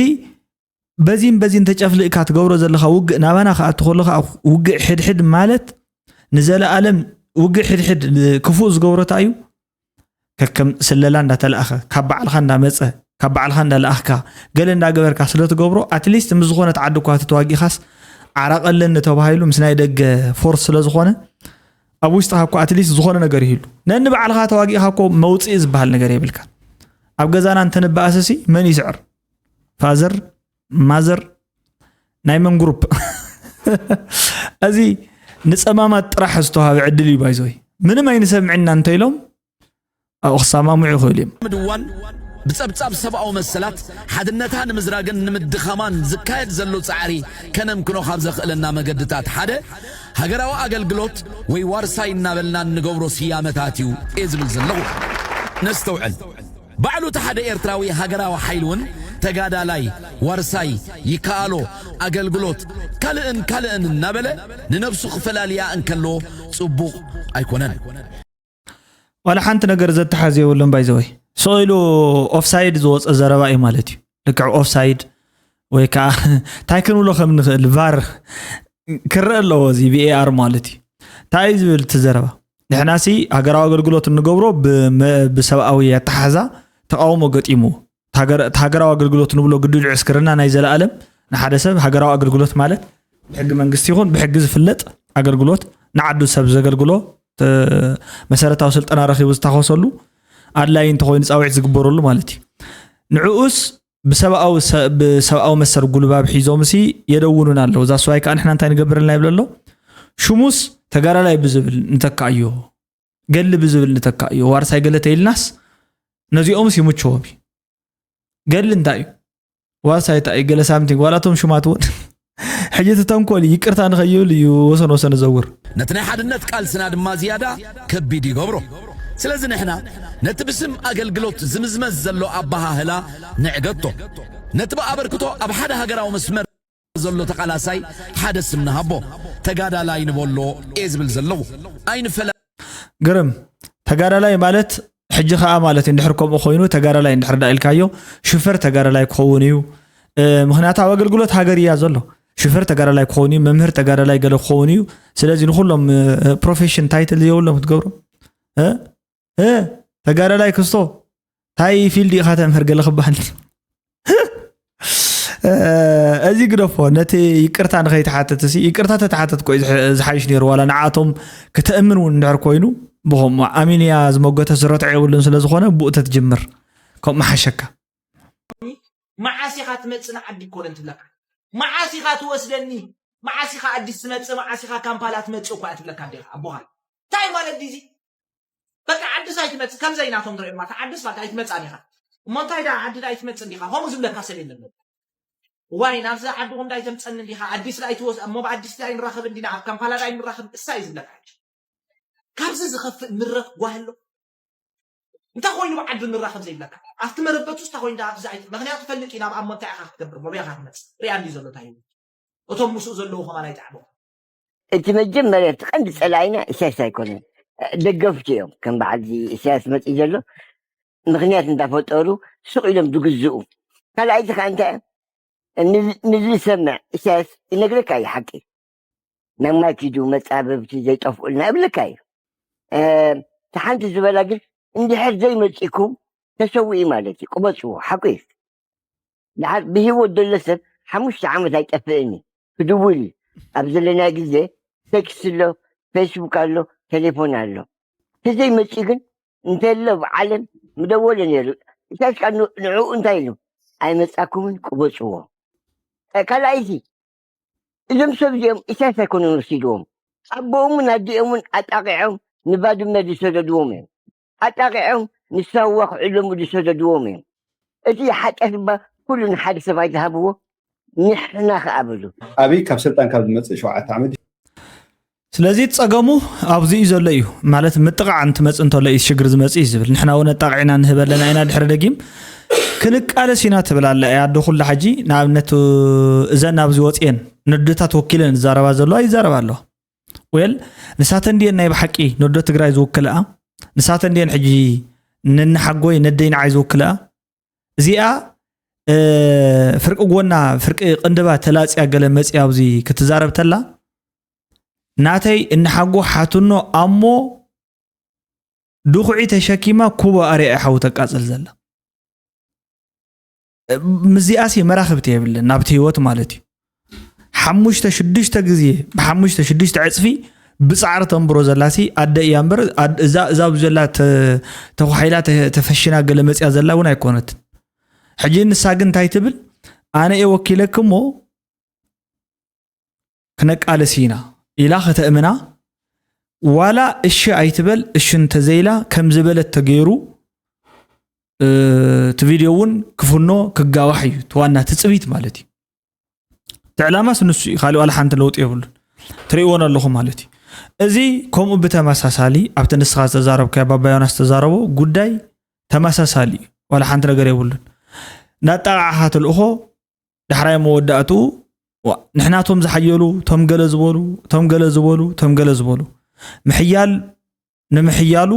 በዚን በዚን ተጨፍልእካ ትገብሮ ዘለኻ ውግእ ናባና ክኣቱ ከሎ ከዓ ውግእ ሕድሕድ ማለት ንዘለኣለም ውግእ ሕድሕድ ክፉእ ዝገብሮ እንታይ እዩ? ከከም ስለላ እንዳተላእኸ ካብ ባዕልኻ እንዳመፀ ካብ ባዕልኻ እንዳለኣኽካ ገለ እንዳገበርካ ስለ ትገብሮ ኣትሊስት ምስ ዝኾነት ዓዲ እኳ ተተዋጊእኻስ ዓራቕ ኣለኒ ተባሂሉ ምስ ናይ ደገ ፎርስ ስለ ዝኾነ ኣብ ውሽጥኻ እኳ ኣትሊስት ዝኾነ ነገር ይህሉ። ነኒ ባዕልኻ ተዋጊእኻ እኮ መውፅኢ ዝበሃል ነገር የብልካ። ኣብ ገዛና እንተንበኣሰሲ መን ይስዕር? ፋዘር ማዘር ናይ መን ግሩፕ? እዚ ንፀማማት ጥራሕ ዝተዋሃበ ዕድል እዩ። ባይዞይ ምንም ኣይንሰምዕና እንተኢሎም ኣብኡ ክሰማምዑ ይኽእሉ እዮም። ምድዋን ብጸብጻብ ሰብኣዊ መሰላት ሓድነታ ንምዝራግን ንምድኻማን ዝካየድ ዘሎ ጻዕሪ ከነምክኖ ካብ ዘኽእለና መገድታት ሓደ ሃገራዊ ኣገልግሎት ወይ ዋርሳይ እናበልና እንገብሮ ስያመታት እዩ እየ ዝብል ዘለኹ። ነስተውዕል። ባዕሉ እቲ ሓደ ኤርትራዊ ሃገራዊ ሓይሊ እውን ተጋዳላይ፣ ዋርሳይ፣ ይከኣሎ፣ ኣገልግሎት፣ ካልእን ካልእን እናበለ ንነብሱ ክፈላልያ እንከሎ ጽቡቕ ኣይኮነን። ዋላ ሓንቲ ነገር ዘተሓዝ የብሉን። ባይዘወይ ስቕ ኢሉ ኦፍሳይድ ዝወፀ ዘረባ እዩ ማለት እዩ። ልክዕ ኦፍሳይድ ወይ ከዓ እንታይ ክንብሎ ከም ንኽእል ቫር ክረአ ኣለዎ። እዚ ቪኤኣር ማለት እዩ። እንታይ እዩ ዝብል እቲ ዘረባ? ንሕናሲ ሃገራዊ ኣገልግሎት እንገብሮ ብመ- ብሰብኣዊ ኣተሓሕዛ ተቃውሞ ገጢሙ እቲ ሃገራዊ ኣገልግሎት ንብሎ ግዱድ ዕስክርና ናይ ዘለኣለም ንሓደ ሰብ ሃገራዊ ኣገልግሎት ማለት ብሕጊ መንግስቲ ይኹን ብሕጊ ዝፍለጥ ኣገልግሎት ንዓዱ ሰብ ዘገልግሎ መሰረታዊ ስልጠና ረኺቡ ዝታኸሰሉ ኣድላይ እንተኮይኑ ፃውዒት ዝግበረሉ ማለት እዩ። ንዕኡስ ብሰብኣዊ መሰል ጉልባብ ሒዞምሲ የደውኑና ኣለዉ። እዛ ስዋይ ከዓ ንሕና እንታይ ንገብረልና ይብል ኣሎ። ሽሙስ ተጋዳላይ ብዝብል ንተካእዮ ገሊ ብዝብል ንተካእዮ ዋርሳይ ገለ ተይልናስ ነዚኦምስ ይምችዎም እዩ። ገድሊ እንታይ እዩ? ዋርሳይ እንታይ እዩ? ገለ ሳምቲንግ ዋላ እቶም ሽማት እውን ሕጂ እቲ ተንኮል ይቅርታ ንኸይብል እዩ ወሰን ወሰን ዘውር። ነቲ ናይ ሓድነት ቃልስና ድማ ዝያዳ ከቢድ ይገብሮ። ስለዚ ንሕና ነቲ ብስም ኣገልግሎት ዝምዝመዝ ዘሎ ኣበሃህላ ንዕገቶ። ነቲ ብኣበርክቶ ኣብ ሓደ ሃገራዊ መስመር ዘሎ ተቓላሳይ ሓደ ስም ንሃቦ። ተጋዳላይ ንበሎ እየ ዝብል ዘለኹ። ኣይንፈለ ግርም ተጋዳላይ ማለት ሕጂ ከኣ ማለት እዩ። እንድሕር ከምኡ ኮይኑ ተጋዳላይ እንድሕር ደኣ ኢልካዮ ሽፈር ተጋዳላይ ክኸውን እዩ። ምኽንያቱ ኣብ ኣገልግሎት ሃገር እያ ዘሎ። ሽፈር ተጋዳላይ ክኸውን እዩ፣ መምህር ተጋዳላይ ገለ ክኸውን እዩ። ስለዚ ንኹሎም ፕሮፌሽን ታይትል የብሎም ክትገብሮም እ እ ተጋዳላይ ክስቶ ታይ ፊልድ ኢኻ ተምህር ገለ ክበሃል እዚ ግደፎ። ነቲ ይቅርታ ንኸይትሓትት ሲ ይቅርታ ተተሓተት ኮ ዝሓይሽ ነይሩ። ዋላ ንዓቶም ክተእምን እውን እንድሕር ኮይኑ ብኸምኡ ኣሚንያ ዝመጎተ ስረትዖ የብሉን ስለ ዝኾነ ብኡ ተትጅምር ከምኡ ምሓሸካ። መዓስ ኢኻ ትመጽእ ንዓዲ ኮነ እንትብለካ፣ መዓስ ኢኻ ትወስደኒ፣ መዓስ ኢኻ ኣዲስ ትመጽእ፣ መዓስ ኢኻ ካምፓላ ትመጽእ እኳ እያ ትብለካ እንዲኻ ኣቦኻ። እንታይ ማለት ድዩ እዚ? በቃ ዓድስ ኣይትመጽእ፣ ከም ዘይናቶም ትርእዮ ማለት ዓድስ በቃ ኣይትመጽእን ኢኻ። እሞ እንታይ ደኣ ዓዲ ደኣ ኣይትመጽእ እንዲኻ፣ ከምኡ ዝብለካ ሰብ የለን። እዋይ ናብዚ ዓድኹም ደኣ ኣይተምጸኒ እንዲኻ፣ ኣዲስ ደኣ ኣይትወስ፣ እሞ ብኣዲስ ደኣ ኣይንራኸብ እንዲና፣ ኣብ ካምፓላ ደኣ ኣይንራኸብ፣ እሳ እዩ ዝብለካ። ካብዚ ዝኸፍእ ምረኽ ጓህ ኣሎ? እንታይ ኮይኑ ብዓዲ ንራኸብ ዘይብለካ ኣብቲ መረበቱ እንታይ ኮይኑ ደኣ ኣብዚ ኣይ ምክንያቱ ፈልጥ ኢና ኣብ ኣሞ እንታይ ኢኻ ክትገብር መብያ ኢኻ ትመጽእ ሪኣ እንዲ ዘሎ እንታይ እዩ እቶም ምስኡ ዘለዉ ከማን ኣይጠዕሞ እቲ መጀመርያ እቲ ቀንዲ ጸላኢና ኢሳያስ ኣይኮነን ደገፍቱ እዮም ከም በዓል እዚ ኢሳያስ መጽእ ዘሎ ምክንያት እንዳፈጠሩ ሱቅ ኢሎም ዝግዝኡ ካልኣይቲ ከዓ እንታይ ንዝሰምዕ ኢሳያስ ይነግረካ እዩ ሓቂ ናብ ማይ ኪዱ መጻብብቲ ዘይጠፍኡልና ይብለካ እዩ። ሓንቲ ዝበላ ግን እንድሕር ዘይመፂኩም ተሰውኢ ማለት እዩ። ቅበፅዎ ሓቁ እዩ። ድሓር ብህይወት ዘሎ ሰብ ሓሙሽተ ዓመት ኣይጠፍእን እዩ። ክድውል እዩ። ኣብ ዘለና ግዜ ቴክስት ኣሎ፣ ፌስቡክ ኣሎ፣ ቴሌፎን ኣሎ። ተዘይመፂ ግን እንተሎ ብዓለም ምደወለ ነይሩ። ኢሳያስ ከዓ ን- ንዕኡ እንታይ ኢሉ? ኣይመፃኩምን ቅበፅዎ። እ፣ ካልኣይቲ እዞም ሰብ እዚኦም ኢሳያስ ኣይኮኑን ወሲድዎም። ኣቦኦምን ኣዲኦምን ኣጣቂዖም ንባድመ ዝሰደድዎም እዮም። ኣጣቂዖም ንሳዋ ክዕለሙ ዝሰደድዎም እዮም። እቲ ሓጢኣት እባ ኩሉ ንሓደ ሰብ ኣይትሃብዎ፣ ንሕና ከኣ በሉ። ኣብይ ካብ ስልጣን ካብ ዝመፅእ ሸውዓተ ዓመት እዩ። ስለዚ ጸገሙ ኣብዚ እዩ ዘሎ እዩ ማለት ምጥቓዕ እንትመጽእ እንተሎ እዩ ሽግር ዝመጽእ እዩ ዝብል። ንሕና እውን ኣጣቂዕና ንህብ ኣለና ኢና። ድሕሪ ደጊም ክንቃለስ ኢና ትብል ኣላ እያ ኣዶ ኩላ። ሕጂ ንኣብነት እዘን ኣብዚ ወፅየን ነዶታት ወኪለን ዝዛረባ ዘለዋ ይዛረባ ኣለዋ። ወል ንሳተን ድየን ናይ ብሓቂ ነዶ ትግራይ ዝውክልኣ? ንሳተን ድየን ሕጂ ንንሓጎይ ነደይ ንዓይ ዝውክልኣ? እዚኣ እ፣ ፍርቂ ጎና ፍርቂ ቅንድባ ተላፅያ ገለ መፅያ ኣብዚ ክትዛረብ ተላ ናተይ እንሓጎ ሓትኖ ኣሞ ድኹዒ ተሸኪማ ኩቦ ኣርያ ሓዊ ተቃፅል ዘላ። እ፣ ምዚኣሲ መራኽብቲ የብልን ናብቲ ህይወት ማለት እዩ። ሓሙሽተ ሽዱሽተ ግዜ ብሓሙሽተ ሽዱሽተ ዕፅፊ ብፃዕሪ ተንብሮ ዘላሲ ኣደ እያ እምበር ኣድ- እዛ እዛ ኣብዚ ዘላ ተ- ተኳሒላ ተ- ተፈሽና ገለ መፅያ ዘላ እውን ኣይኮነትን። ሕጂ ንሳ ግን እንታይ ትብል? ኣነ እየ ወኪለኪ እሞ ክነቃልስ ኢና ኢላ ከተእምና ዋላ እሺ ኣይትበል። እሺ እንተዘይላ ከም ዝበለት ተገይሩ እ፣ እቲ ቪድዮ እውን ክፍኖ ክጋዋሕ እዩ እቲ ዋና ትፅቢት ማለት እዩ። እቲ ዕላማስ ንሱ እዩ፣ ካሊእ ዋላ ሓንቲ ለውጢ የብሉን። ትርእይዎን ኣለኹም ማለት እዩ። እዚ ከምኡ ብተመሳሳሊ ኣብቲ ንስኻ ዝተዛረብካዮ ባባ ዮናስ ዝተዛረቦ ጉዳይ ተመሳሳሊ እዩ፣ ዋላ ሓንቲ ነገር የብሉን። እናጣቃዕኻ ትልእኾ ዳሕራይ መወዳእትኡ ዋ፣ ንሕናቶም ዝሓየሉ ቶም ገለ ዝበሉ ቶም ገለ ዝበሉ ቶም ገለ ዝበሉ ምሕያል ንምሕያሉ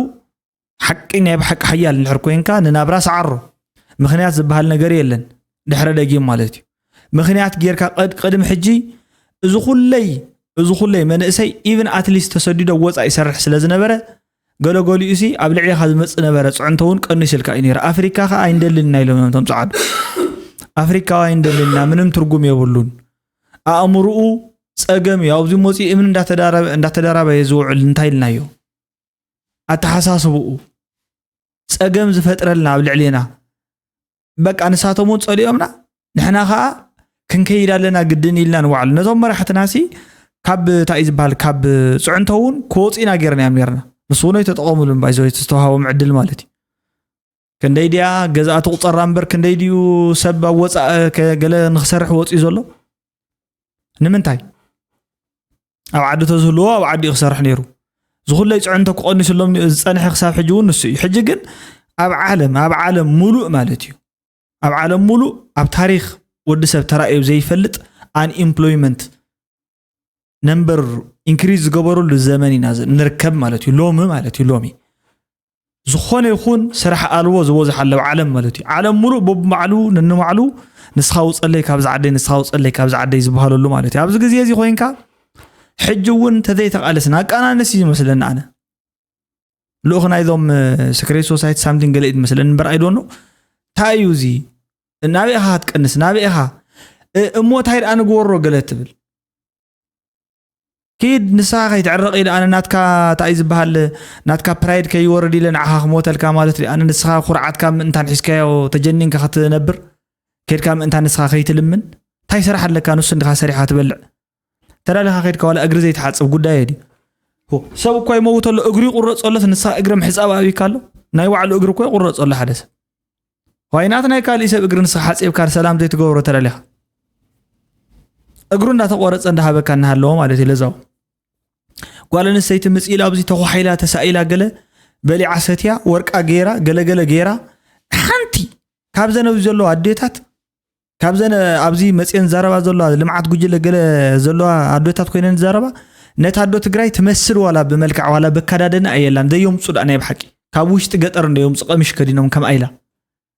ሓቂ ናይ ብሓቂ ሓያል እንድሕር ኮይንካ ንናብራ ሰዓሮ። ምኽንያት ዝበሃል ነገር የለን ድሕረ ደጊም ማለት እዩ። ምኽንያት ጌርካ ቀድ- ቅድሚ ሕጂ እዚ ኩለይ እዚ ኩለይ መንእሰይ ኢቭን ኣትሊስት ተሰዲዶ ወፃእ ይሰርሕ ስለ ዝነበረ ገለገሊኡ ሲ ኣብ ልዕሊኻ ዝመፅእ ነበረ ፅዕንቶ እውን ቀንስ ኢልካ እዩ ነይሩ። ኣፍሪካ ከዓ ኣይንደልን ኢና ኢሎም እዮም እቶም ፀዓዱ። ኣፍሪካዊ ኣይንደልን ኢና ምንም ትርጉም የብሉን። ኣእምርኡ ፀገም እዩ። ኣብዚ መፂኡ እምን እንዳተዳረበ እንዳተዳራበየ ዝውዕል እንታይ ኢልናዮ? ኣተሓሳስብኡ ፀገም ዝፈጥረልና ኣብ ልዕሌና በቃ ንሳቶም እውን ፀሊኦምና ንሕና ከዓ ክንከይድ ኣለና ግድን ኢልና ንባዕሉ ነዞም መራሕትና ሲ ካብ እንታይ እዩ ዝበሃል ካብ ፅዕንቶ እውን ክወፁ ኢና ገይርና እዮም ነርና። ንሱ እውን ኣይተጠቐሙሉን ባይዘ ዝተዋሃቦም ዕድል ማለት እዩ። ክንደይ ድያ ገዛእ ትቑፀራ እምበር ክንደይ ድዩ ሰብ ኣብ ወፃእ ከ- ገለ ንክሰርሕ ወፅዩ ዘሎ? ንምንታይ? ኣብ ዓዲ ተዝህልዎ ኣብ ዓዲ ክሰርሕ ነይሩ። ዝኹለይ ፅዕንቶ ክቐንስሎም ዝፀንሐ ክሳብ ሕጂ እውን ንሱ እዩ። ሕጂ ግን ኣብ ዓለም ኣብ ዓለም ሙሉእ ማለት እዩ ኣብ ዓለም ሙሉእ ኣብ ታሪክ ወዲ ሰብ ተራእዩ ዘይፈልጥ ኣንኢምፕሎይመንት ነምበር ኢንክሪዝ ዝገበረሉ ዘመን ኢና ዝ- ንርከብ ማለት እዩ። ሎሚ ማለት እዩ ሎሚ ዝኾነ ይኹን ስራሕ ኣልቦ ዝበዝሓ ኣለብ ዓለም ማለት እዩ። ዓለም ሙሉእ በብባዕሉ ነንባዕሉ ንስኻ ውፀለይ ካብዚ ዓደይ ንስኻ ውፀለይ ካብዚ ዓደይ ዝበሃለሉ ማለት እዩ። ኣብዚ ግዜ እዚ ኮይንካ ሕጂ እውን ተዘይተቃለስና ኣቃናነስ እዩ ዝመስለኒ ኣነ ልኡኽ ናይዞም ስክሬት ሶሳይቲ ሳምቲንግ ገለ እዩ ዝመስለኒ እምበር ኣይዶኖ እንታይ እዩ እዚ ናበይ ኢኻ ክትቀንስ ናበይ ኢኻ እ- እሞ እንታይ ደኣ ንግበሮ ገለ ትብል ኪድ ንስኻ ከይትዕረቕ ኢለ ኣነ ናትካ እንታይ እዩ ዝበሃል ናትካ ፕራይድ ከይወርድ ኢለ ንዓኻ ክሞተልካ ማለት ድዩ ኣነ ንስኻ ኩርዓትካ ምእንታን ሒዝካዮ ተጀኒንካ ክትነብር ከድካ ምእንታን ንስኻ ከይትልምን እንታይ ስራሕ ኣለካ ንሱ እንዲኻ ሰሪሓ ትበልዕ ተላሊኻ ከድካ ዋላ እግሪ ዘይትሓፅብ ጉዳይ ድዩ ሰብ እኳ ይመውተሎ እግሪ ይቁረፀሎስ ንስኻ እግሪ ምሕፃብ ኣብካ ኣሎ ናይ ባዕሉ እግሪ እኳ ይቁረፀሎ ሓደ ሰብ ዋይናት ናይ ካሊእ ሰብ እግሪ ንስኻ ሓፂብካ ሰላም ዘይትገብሮ ተላሊኻ እግሩ እንዳተቆረፀ እንዳሃበካ እናሃለዎ ማለት እዩ ለዛው ጓል ኣንስተይቲ ምፅኢላ ኣብዚ ተኳሒላ ተሳኢላ ገለ በሊዓ ሰትያ ወርቃ ገይራ ገለገለ ገይራ ሓንቲ ካብዘን ኣብዚ ዘለዋ ኣዴታት ካብዘን ኣብዚ መፅኤን ዘረባ ዘለዋ ልምዓት ጉጅለ ገለ ዘለዋ ኣዶታት ኮይነን ዘረባ ነታ ኣዶ ትግራይ ትመስል ዋላ ብመልክዕ ዋላ በካዳደና ኣየላን ዘየምፁ ዳ ናይ ብሓቂ ካብ ውሽጢ ገጠር እንደ የምፁ ቀሚሽ ከዲኖም ከም ኣይላ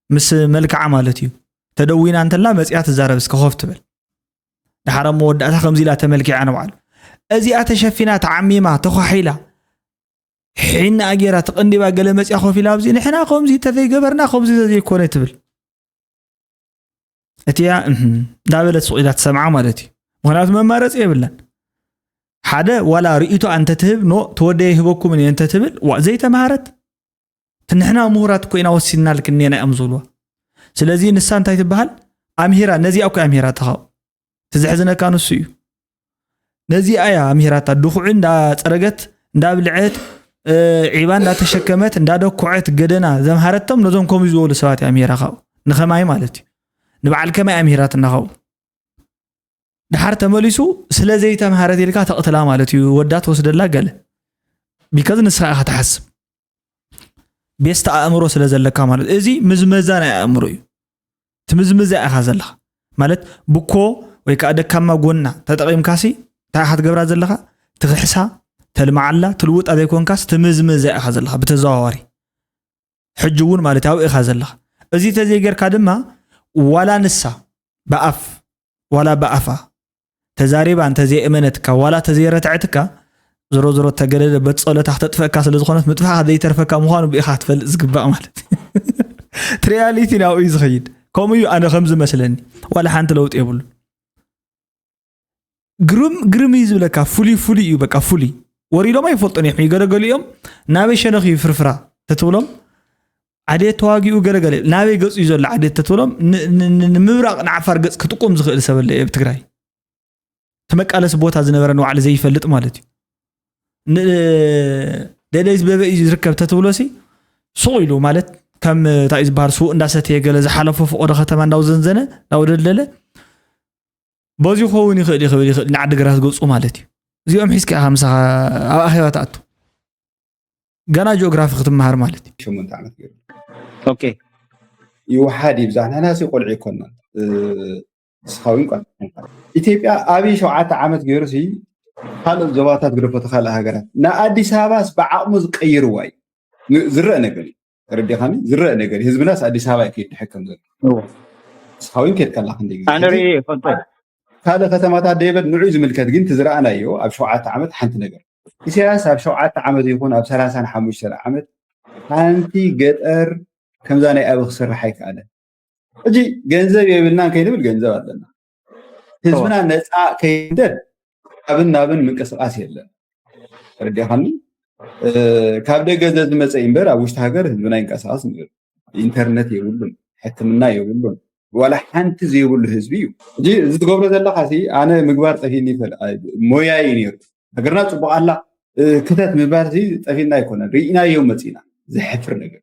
ምስ መልክዓ ማለት እዩ ተደዊና እንተላ መፅያ ትዛረብ እስከ ኮፍ ትበል ድሓር ኣብ መወዳእታ ከምዚ ኢላ ተመልኪዓ ንባዕሉ እዚኣ ተሸፊና ተዓሚማ ተኳሒላ ሒና ጌራ ተቐንዲባ ገለ መፅያ ኮፍ ኢላ ኣብዚ ንሕና ከምዚ ተዘይገበርና ከምዚ ተዘይኮነ ትብል። እቲያ እህም እንዳበለት ሱቕ ኢላ ትሰምዓ ማለት እዩ። ምኽንያቱ መማረፂ የብላን። ሓደ ዋላ ርእይቶ እንተትህብ ኖ ተወደየ ይህበኩምን እየ እንተትብል ዋ ዘይተምሃረት ንሕና ምሁራት እኮ ኢና ወሲንናልክን እየና እዮም ዝብልዋ። ስለዚ ንሳ እንታይ ትበሃል? ኣምሂራ ነዚኣ እኮ ኣምሂራ ተኻው ትዘሕዝነካ ንሱ እዩ። ነዚኣ እያ ኣምሂራታ ድኹዒ እንዳፀረገት እንዳብልዐት ዒባ እንዳተሸከመት እንዳደኩዐት ገደና ዘምሃረቶም ነዞም ከምኡ ዝበሉ ሰባት እያ ኣምሂራ ካብኡ ንኸማይ ማለት እዩ። ንበዓል ከማይ ኣምሂራትና ካብኡ ድሓር ተመሊሱ ስለ ዘይተምሃረት ኢልካ ተቕትላ ማለት እዩ። ወዳ ትወስደላ ገለ ቢካዝ ንስኻ ኢኻ ትሓስብ ቤስት ኣእምሮ ስለ ዘለካ ማለት እዚ ምዝመዛ ናይ ኣእምሮ እዩ። ትምዝምዛ ኢኻ ዘለኻ ማለት ብኮ ወይ ከዓ ደካማ ጎና ተጠቒምካሲ እንታይ ኢኻ ትገብራ ዘለኻ? ትኽሕሳ፣ ተልማዓላ፣ ትልውጣ ዘይኮንካስ ትምዝምዛ ኢኻ ዘለኻ ብተዘዋዋሪ። ሕጂ እውን ማለት ኣብኡ ኢኻ ዘለኻ። እዚ ተዘይገርካ ድማ ዋላ ንሳ ብኣፍ ዋላ ብኣፋ ተዛሪባ እንተዘየእመነትካ ዋላ ተዘየረትዐትካ ዝሮ ዝሮ ተገደደ በት ጸሎታ ክተጥፈእካ ስለ ዝኾነት ምጥፋእካ ዘይተርፈካ ምዃኑ ብኢኻ ክትፈልጥ ዝግባእ ማለት ትሪያሊቲ ናብኡ እዩ ዝኸይድ። ከምኡ እዩ ኣነ ከም ዝመስለኒ ዋላ ሓንቲ ለውጢ የብሉ። ግርም ግርም እዩ ዝብለካ ፍሉይ ፍሉይ እዩ በቃ ፍሉይ ወሪዶም ኣይፈልጡን እዮም ገለገሊኦም ናበይ ሸነኽ እዩ ፍርፍራ ተትብሎም ዓዴት ተዋጊኡ ገለገለ ናበይ ገጹ እዩ ዘሎ ዓዴት ተትብሎም ንምብራቕ ንዓፋር ገጽ ክጥቁም ዝኽእል ሰበለ ኣብ ትግራይ ተመቃለሲ ቦታ ዝነበረ ንባዕሉ ዘይፈልጥ ማለት እዩ። ደደይ ዝበበ እዩ ዝርከብ ተትብሎ ሲ ሱቕ ኢሉ ማለት ከም እንታይ ዝበሃል ስውእ እንዳሰተየ ገለ ዝሓለፎ ፈቆዶ ከተማ እንዳውዘንዘነ እንዳውደልደለ በዚ ክኸውን ይኽእል ይኽእል ይኽእል ንዓዲ ግራት ገጹ ማለት እዩ። እዚኦም ሒዝካ ኢኻ ምሳኻ ኣብ ኣኼባ ትኣቱ። ገና ጂኦግራፊ ክትመሃር ማለት እዩ። ሸሞንተ ዓመት ገይሩ ኦኬ ይውሓድ ይብዛሕ ንሕና ሲ ቆልዑ ይኮንና ንስኻዊን ቋ ኢትዮጵያ ኣብይ ሸውዓተ ዓመት ገይሩ ሲ ካልኦት ዞባታት ግደፎ ተካልእ ሃገራት ንኣዲስ ኣበባስ ብዓቕሙ ዝቀይርዋ እዩ ዝረአ ነገር እዩ ተረዲኻኒ ዝረአ ነገር እዩ ህዝብናስ ኣዲስ ኣበባ ይከይድ ድሕር ከም ዘሎ ንስኻዊን ከድካ ኣላ ክንደ ግዜ ኣነ ርእየ ይፈልጦ ካልእ ከተማታት ደይበል ንዑ ዝምልከት ግን ትዝረኣናዮ ኣብ ሸውዓተ ዓመት ሓንቲ ነገር ኢሳያስ ኣብ ሸውዓተ ዓመት ይኹን ኣብ ሰላሳን ሓሙሽተን ዓመት ሓንቲ ገጠር ከምዛ ናይ ኣበ ክስራሕ ኣይከኣለን። ሕጂ ገንዘብ የብልናን ከይንብል ገንዘብ ኣለና። ህዝብና ነፃ ከይንደድ ካብን ናብን ምንቅስቃስ የለን። ተረዲኻኒ? ካብ ደገ ዘዝመፀ እምበር ኣብ ውሽጢ ሃገር ህዝብና ይንቀሳቀስ ነይሩ። ኢንተርነት የብሉን፣ ሕክምና የብሉን፣ ዋላ ሓንቲ ዘይብሉ ህዝቢ እዩ። እዚ ትገብሮ ዘለካ ሲ ኣነ ምግባር ፀፊኒ ይፈል ሞያ እዩ ነይሩ። ሃገርና ፅቡቅ ኣላ ክተት ምባል ሲ ፀፊና ኣይኮነን ርኢናዮ መፂና። ዘሕፍር ነገር።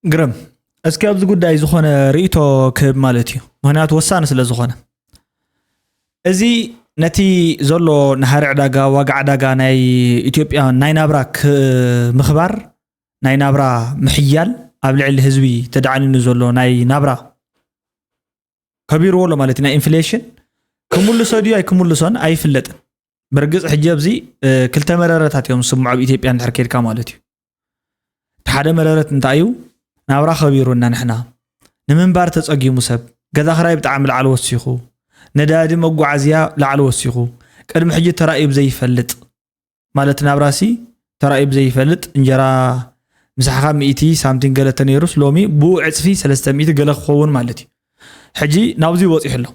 ግርም እስኪ ኣብዚ ጉዳይ ዝኾነ ርእቶ ክህብ ማለት እዩ ምክንያቱ ወሳኒ ስለ ዝኾነ እዚ ነቲ ዘሎ ናሃሪ ዕዳጋ ዋጋ ዕዳጋ ናይ ኢትዮጵያ ናይ ናብራ ምኽባር ናይ ናብራ ምሕያል ኣብ ልዕሊ ህዝቢ ተዳዕኒኑ ዘሎ ናይ ናብራ ከቢርዎ ኣሎ ማለት ናይ ኢንፍሌሽን ክምልሶ ድዩ ኣይክምልሶን ኣይፍለጥን። ብርግፅ ሕጂ ኣብዚ ክልተ መረረታት እዮም ዝስምዑ ኣብ ኢትዮጵያ እንድሕር ከድካ ማለት እዩ። እቲ ሓደ መረረት እንታይ እዩ? ናብራ ከቢሩና ንሕና ንምንባር ተፀጊሙ ሰብ ገዛ ክራይ ብጣዕሚ ላዕሊ ወሲኹ ነዳዲ መጓዓዝያ ላዕሊ ወሲኹ ቅድሚ ሕጂ ተራእዩ ብዘይፈልጥ ማለት ናብራሲ ተራእዩ ብዘይፈልጥ እንጀራ ምሳሕኻ ሚእቲ ሳምቲን ገለ ተነይሩስ ሎሚ ብኡ ዕፅፊ ሰለስተ ሚእቲ ገለ ክኸውን ማለት እዩ። ሕጂ ናብዚ በፂሑ ኣሎ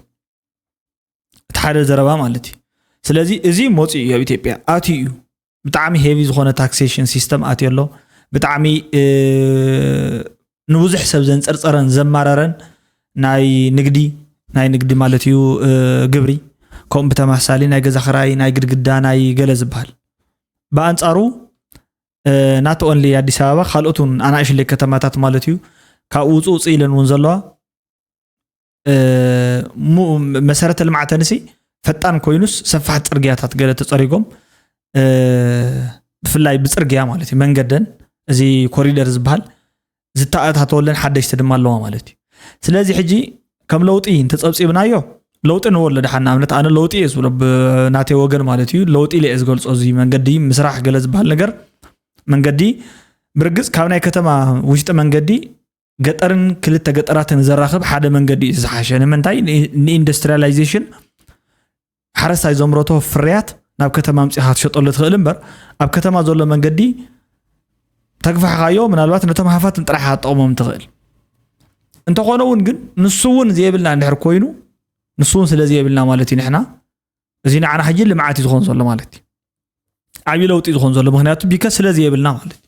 እቲ ሓደ ዘረባ ማለት እዩ። ስለዚ እዚ መፂኡ እዩ ኣብ ኢትዮጵያ ኣትዩ እዩ። ብጣዕሚ ሄቪ ዝኾነ ታክሴሽን ሲስተም ኣትዩ ኣሎ። ብጣዕሚ ንብዙሕ ሰብ ዘንፀርፀረን ዘማረረን ናይ ንግዲ ናይ ንግዲ ማለት እዩ ግብሪ ከምኡ ብተመሳሳሊ ናይ ገዛ ክራይ ናይ ግድግዳ ናይ ገለ ዝበሃል ብኣንፃሩ not only ኣዲስ ኣበባ ካልኦት እውን ኣናእሽለይ ከተማታት ማለት እዩ ካብኡ ውፅእ ውፅእ ኢለን እውን ዘለዋ መሰረተ ልምዓተንሲ ፈጣን ኮይኑስ ሰፋሕቲ ፅርግያታት ገለ ተፀሪጎም ብፍላይ ብፅርግያ ማለት እዩ መንገደን እዚ ኮሪደር ዝበሃል ዝተኣታተወለን ሓደሽቲ ድማ ኣለዋ ማለት እዩ። ስለዚ ሕጂ ከም ለውጢ እንተፀብፂብናዮ ለውጢ ንወሎ ድሓን ንኣብነት ኣነ ለውጢ እየ ዝብሎ ብናተይ ወገን ማለት እዩ ለውጢ ኢለ እየ ዝገልፆ እዚ መንገዲ ምስራሕ ገለ ዝበሃል ነገር መንገዲ ብርግፅ ካብ ናይ ከተማ ውሽጢ መንገዲ ገጠርን ክልተ ገጠራትን ዘራኽብ ሓደ መንገዲ እዩ ዝሓሸ ንምንታይ ንኢንዱስትሪያላይዜሽን ሓረስታይ ዘምረቶ ፍርያት ናብ ከተማ ኣምጺኻ ክትሸጠሉ ትኽእል እምበር፣ ኣብ ከተማ ዘሎ መንገዲ ተግፋሕካዮ፣ ምናልባት ነቶም ሃፋትም ጥራሕ ክትጠቕሞም ትኽእል። እንተኾነ እውን ግን ንሱ እውን ዘየብልና እንድሕር ኮይኑ፣ ንሱ እውን ስለ ዘየብልና ማለት እዩ። ንሕና እዚ ንዓና ሕጂ ልምዓት እዩ ዝኾን ዘሎ ማለት እዩ። ዓብዪ ለውጢ ዝኾን ዘሎ ምኽንያቱ ቢከ ስለ ዘየብልና ማለት እዩ።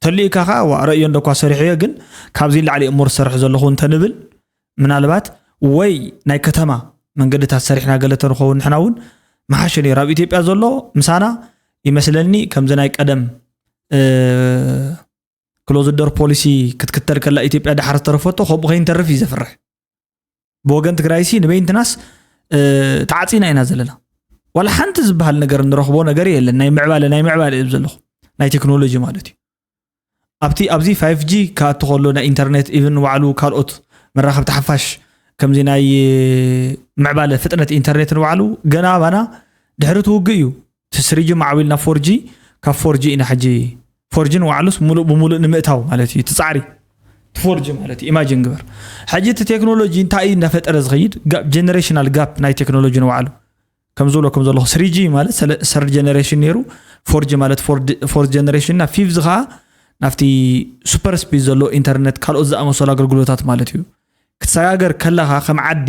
ተሊእካ ከዓ ዋ ረእዮ እንደኳ ሰሪሐዮ፣ ግን ካብዚ ንላዕሊ እሞ ዝሰርሕ ዘለኹ እንተንብል፣ ምናልባት ወይ ናይ ከተማ መንገድታት ሰሪሕና ገለ ተንኸውን ንሕና እውን መሓሸ ነይሩ። ኣብ ኢትዮጵያ ዘሎ ምሳና ይመስለኒ ከምዚ ናይ ቀደም ክሎዝደር ፖሊሲ ክትክተል ከላ ኢትዮጵያ ዳሕር ዝተረፈቶ ከምኡ ከይንተርፍ እዩ ዘፍርሕ። ብወገን ትግራይሲ ንበይንትናስ ተዓፂና ኢና ዘለና። ዋላ ሓንቲ ዝበሃል ነገር እንረኽቦ ነገር የለን። ናይ ምዕባለ ናይ ምዕባለ እብ ዘለኹ ናይ ቴክኖሎጂ ማለት እዩ። ኣብቲ ኣብዚ ፋይፍ ጂ ክኣቱ ከሎ ናይ ኢንተርኔት ኢቭን ባዕሉ ካልኦት መራኸብቲ ሓፋሽ ከምዚ ናይ ምዕባለ ፍጥነት ኢንተርኔት ንባዕሉ ገና ኣባና ድሕሪ ትውግእ እዩ። እቲ ስሪጂ ማዕቢልና ፎርጂ ካብ ፎርጂ ኢና ሕጂ ፎርጂ ንባዕሉስ ሙሉእ ብሙሉእ ንምእታው ማለት እዩ። እቲ ፃዕሪ ፎርጂ ማለት እዩ። ኢማጂን ግበር ሕጂ እቲ ቴክኖሎጂ እንታይ እዩ እናፈጠረ ዝኸይድ ጀነሬሽናል ጋፕ ናይ ቴክኖሎጂ ንባዕሉ ከም ዝብለኩም ዘለኹ ስሪጂ ማለት ሰርድ ጀነሬሽን ነይሩ። ፎርጂ ማለት ፎርት ጀነሬሽን እና ፊፍዝ ከዓ ናብቲ ሱፐር ስፒድ ዘሎ ኢንተርነት ካልኦት ዝኣመሰሉ ኣገልግሎታት ማለት እዩ። ክትሰጋገር ከለኻ ከም ዓዲ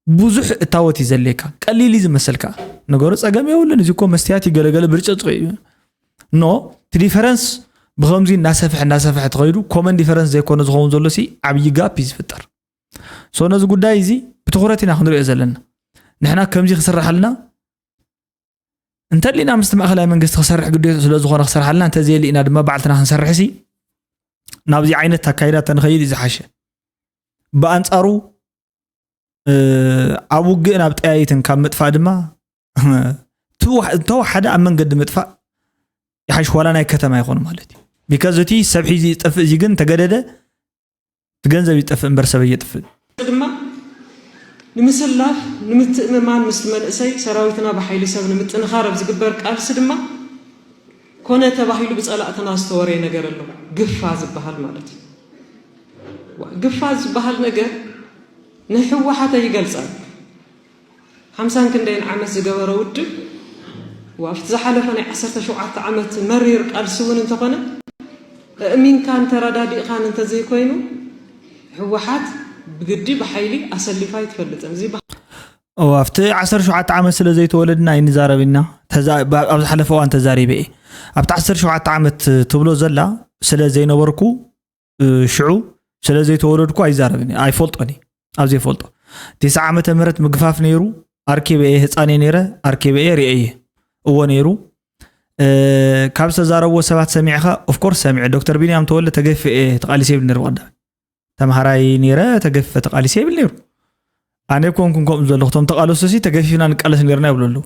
ብዙሕ እታወት እዩ ዘድልየካ። ቀሊል እዩ ዝመስል ከዓ ነገሩ ፀገም የብሉን። እዚ እኮ መስትያት እዩ ገለገለ ብርጭጭ እዩ። ኖ እቲ ዲፈረንስ ብከምዚ እናሰፍሐ እናሰፍሐ ተኸይዱ ኮመን ዲፈረንስ ዘይኮነ ዝኸውን ዘሎ ሲ ዓብዪ ጋፕ እዩ ዝፍጠር። ሶ ነዚ ጉዳይ እዚ ብትኹረት ኢና ክንሪኦ ዘለና። ንሕና ከምዚ ክስርሓልና እንተሊና ምስቲ ማእኸላይ መንግስቲ ክሰርሕ ግዴታ ስለ ዝኾነ ክሰርሓልና እንተዘየሊእና ድማ ባዕልትና ክንሰርሕ ሲ ናብዚ ዓይነት ኣካይዳ ተንኸይድ እዩ ዝሓሸ። ብኣንፃሩ ኣብ ውግእ ናብ ጠያይትን ካብ ምጥፋእ ድማ ተወሓደ ኣብ መንገዲ ምጥፋእ ይሓሽ ዋላ ናይ ከተማ ይኾን ማለት እዩ። ቢካዝ እቲ ሰብ ሒዚ ይጠፍእ እዚ ግን ተገደደ እቲ ገንዘብ ይጠፍእ እምበር ሰብ እየጥፍእ። ድማ ንምስላፍ ንምትእምማን ምስቲ መንእሰይ ሰራዊትና ብሓይሊ ሰብ ንምጥንኻር ኣብ ዝግበር ቃልሲ ድማ ኮነ ተባሂሉ ብፀላእትና ዝተወረየ ነገር ኣሎ። ግፋ ዝበሃል ማለት እዩ። ግፋ ዝበሃል ነገር ንህወሓት ኣይገልፀን። ሓምሳን ክንደይን ዓመት ዝገበረ ውድብ ኣብቲ ዝሓለፈ ናይ ዓሰርተ ሸውዓተ ዓመት መሪር ቃልሲ እውን እንተኾነ ኣእሚንካን ተረዳዲእኻን እንተዘይኮይኑ ህወሓት ብግዲ ብሓይሊ ኣሰሊፋ ኣይትፈልጥን። እዚ ኣብቲ ዓሰርተ ሸውዓተ ዓመት ስለ ዘይተወለድና ኣይንዛረብ ኢና። ኣብ ዝሓለፈ እዋን ተዛሪበ እየ። ኣብቲ ዓሰርተ ሸውዓተ ዓመት ትብሎ ዘላ ስለ ዘይነበርኩ ሽዑ ስለ ዘይተወለድኩ ኣይዛረብን እየ፣ ኣይፈልጦን እየ። ኣብ ዘይፈልጦ ትስዓ ዓመተ ምህረት ምግፋፍ ነይሩ። ኣርኪበ እየ፣ ህፃን እየ ነይረ፣ ኣርኪበ እየ፣ ርእየ እየ። እዎ ነይሩ። ካብ ዝተዛረብዎ ሰባት ሰሚዕኻ? ኦፍኮርስ ሰሚዐ። ዶክተር ቢንያም ተወልደ ተገፊፈ እየ ተቓሊሰ ይብል ነይሩ። ብቐዳማይ ተምሃራይ ነይረ፣ ተገፊፈ ተቓሊሰ ይብል ነይሩ። ኣነ ኮንኩን ከምኡ ዘለኹ እቶም ተቓለሱ ሲ ተገፊፍና ንቃለስ ነይርና ይብሉ ኣለዉ።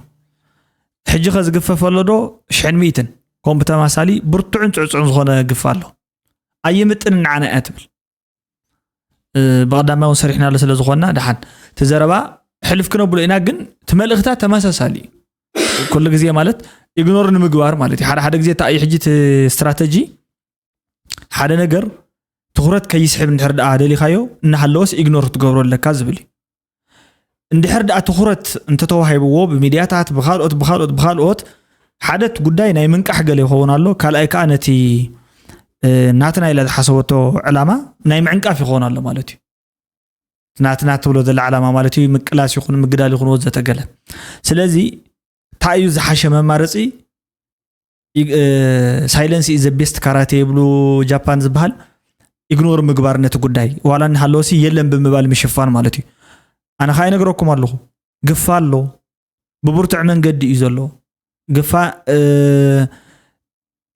ሕጂ ከ ዝግፈፍ ኣሎ ዶ? ሽሕን ሚእትን። ከምኡ ብተማሳሊ ብርቱዕን ፅዕፁዕን ዝኾነ ግፍ ኣሎ። ኣይምጥን ንዓና እያ ትብል። ብቐዳማይ እውን ሰሪሕናሉ ስለ ዝኾንና ደሓን እቲ ዘረባ ሕልፍ ክነብሎ ኢና። ግን እቲ መልእኽታ ተመሳሳሊ እዩ። ኩሉ ግዜ ማለት ኢግኖር ንምግባር ማለት እዩ። ሓደ ሓደ ግዜ እንታይ እዩ ሕጂ እቲ ስትራተጂ ሓደ ነገር ትኹረት ከይስሕብ እንድሕር ደኣ ደሊኻዮ እናሃለወስ ኢግኖር ክትገብሮ ኣለካ ዝብል እዩ። እንድሕር ደኣ ትኹረት እንተተዋሂብዎ ብሚድያታት ብኻልኦት ብኻልኦት ብኻልኦት ሓደ እቲ ጉዳይ ናይ ምንቃሕ ገለ ይኸውን ኣሎ። ካልኣይ ከዓ ነቲ ናትና ኢላ ዝሓሰበቶ ዕላማ ናይ ምዕንቃፍ ይኸውን ኣሎ ማለት እዩ። ናትና ትብሎ ዘላ ዕላማ ማለት እዩ ምቅላስ ይኹን ምግዳል ይኹን ወዘተ ገለ። ስለዚ እንታይ እዩ ዝሓሸ መማረፂ? ሳይለንስ ኢዝ ቤስት ካራቴ ይብሉ ጃፓን ዝበሃል ኢግኖር ምግባር ነቲ ጉዳይ ዋላ እናሃለወሲ የለን ብምባል ምሽፋን ማለት እዩ። ኣነ ከዓ ይነግረኩም ኣለኹ ግፋ ኣሎ ብብርቱዕ መንገዲ እዩ ዘሎ ግፋ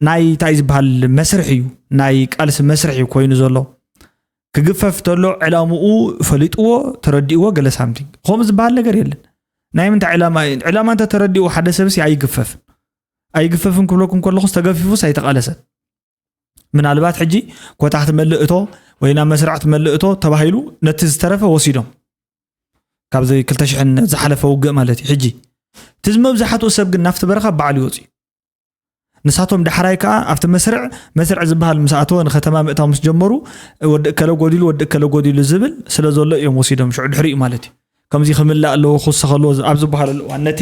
ናይ እንታይ ዝበሃል መስርሕ እዩ ናይ ቃልሲ መስርሕ እዩ ኮይኑ ዘሎ ክግፈፍ ተሎ ዕላምኡ ፈሊጥዎ ተረዲእዎ ገለ ሳምቲንግ ከምኡ ዝበሃል ነገር የለን ናይ ምንታይ ዕላማ እዩ ዕላማ እንተ ተረዲእዎ ሓደ ሰብሲ ኣይግፈፍን ኣይግፈፍን ክብለኩም ከለኹስ ተገፊፉስ ኣይተቓለሰን ምናልባት ሕጂ ኮታ ክትመልእ እቶ ወይ ናብ መስርዕ ክትመልእ እቶ ተባሂሉ ነቲ ዝተረፈ ወሲዶም ካብዚ ክልተ ሽሕን ዝሓለፈ ውግእ ማለት እዩ ሕጂ እቲ ዝመብዛሕትኡ ሰብ ግን ናብቲ በረኻ በዓል ይወፅእ እዩ ንሳቶም ዳሕራይ ከዓ ኣብቲ መስርዕ መስርዕ ዝበሃል ምስ ኣተወ ንከተማ ምእታው ምስ ጀመሩ ወዲ እከለ ጎዲሉ ወዲ እከለ ጎዲሉ ዝብል ስለ ዘሎ እዮም ወሲዶም ሽዑ ድሕሪኡ ማለት እዩ ከምዚ ክምላእ ኣለዎ ክውሰኸ ኣለዎ ኣብ ዝበሃለሉ እዋን ነቲ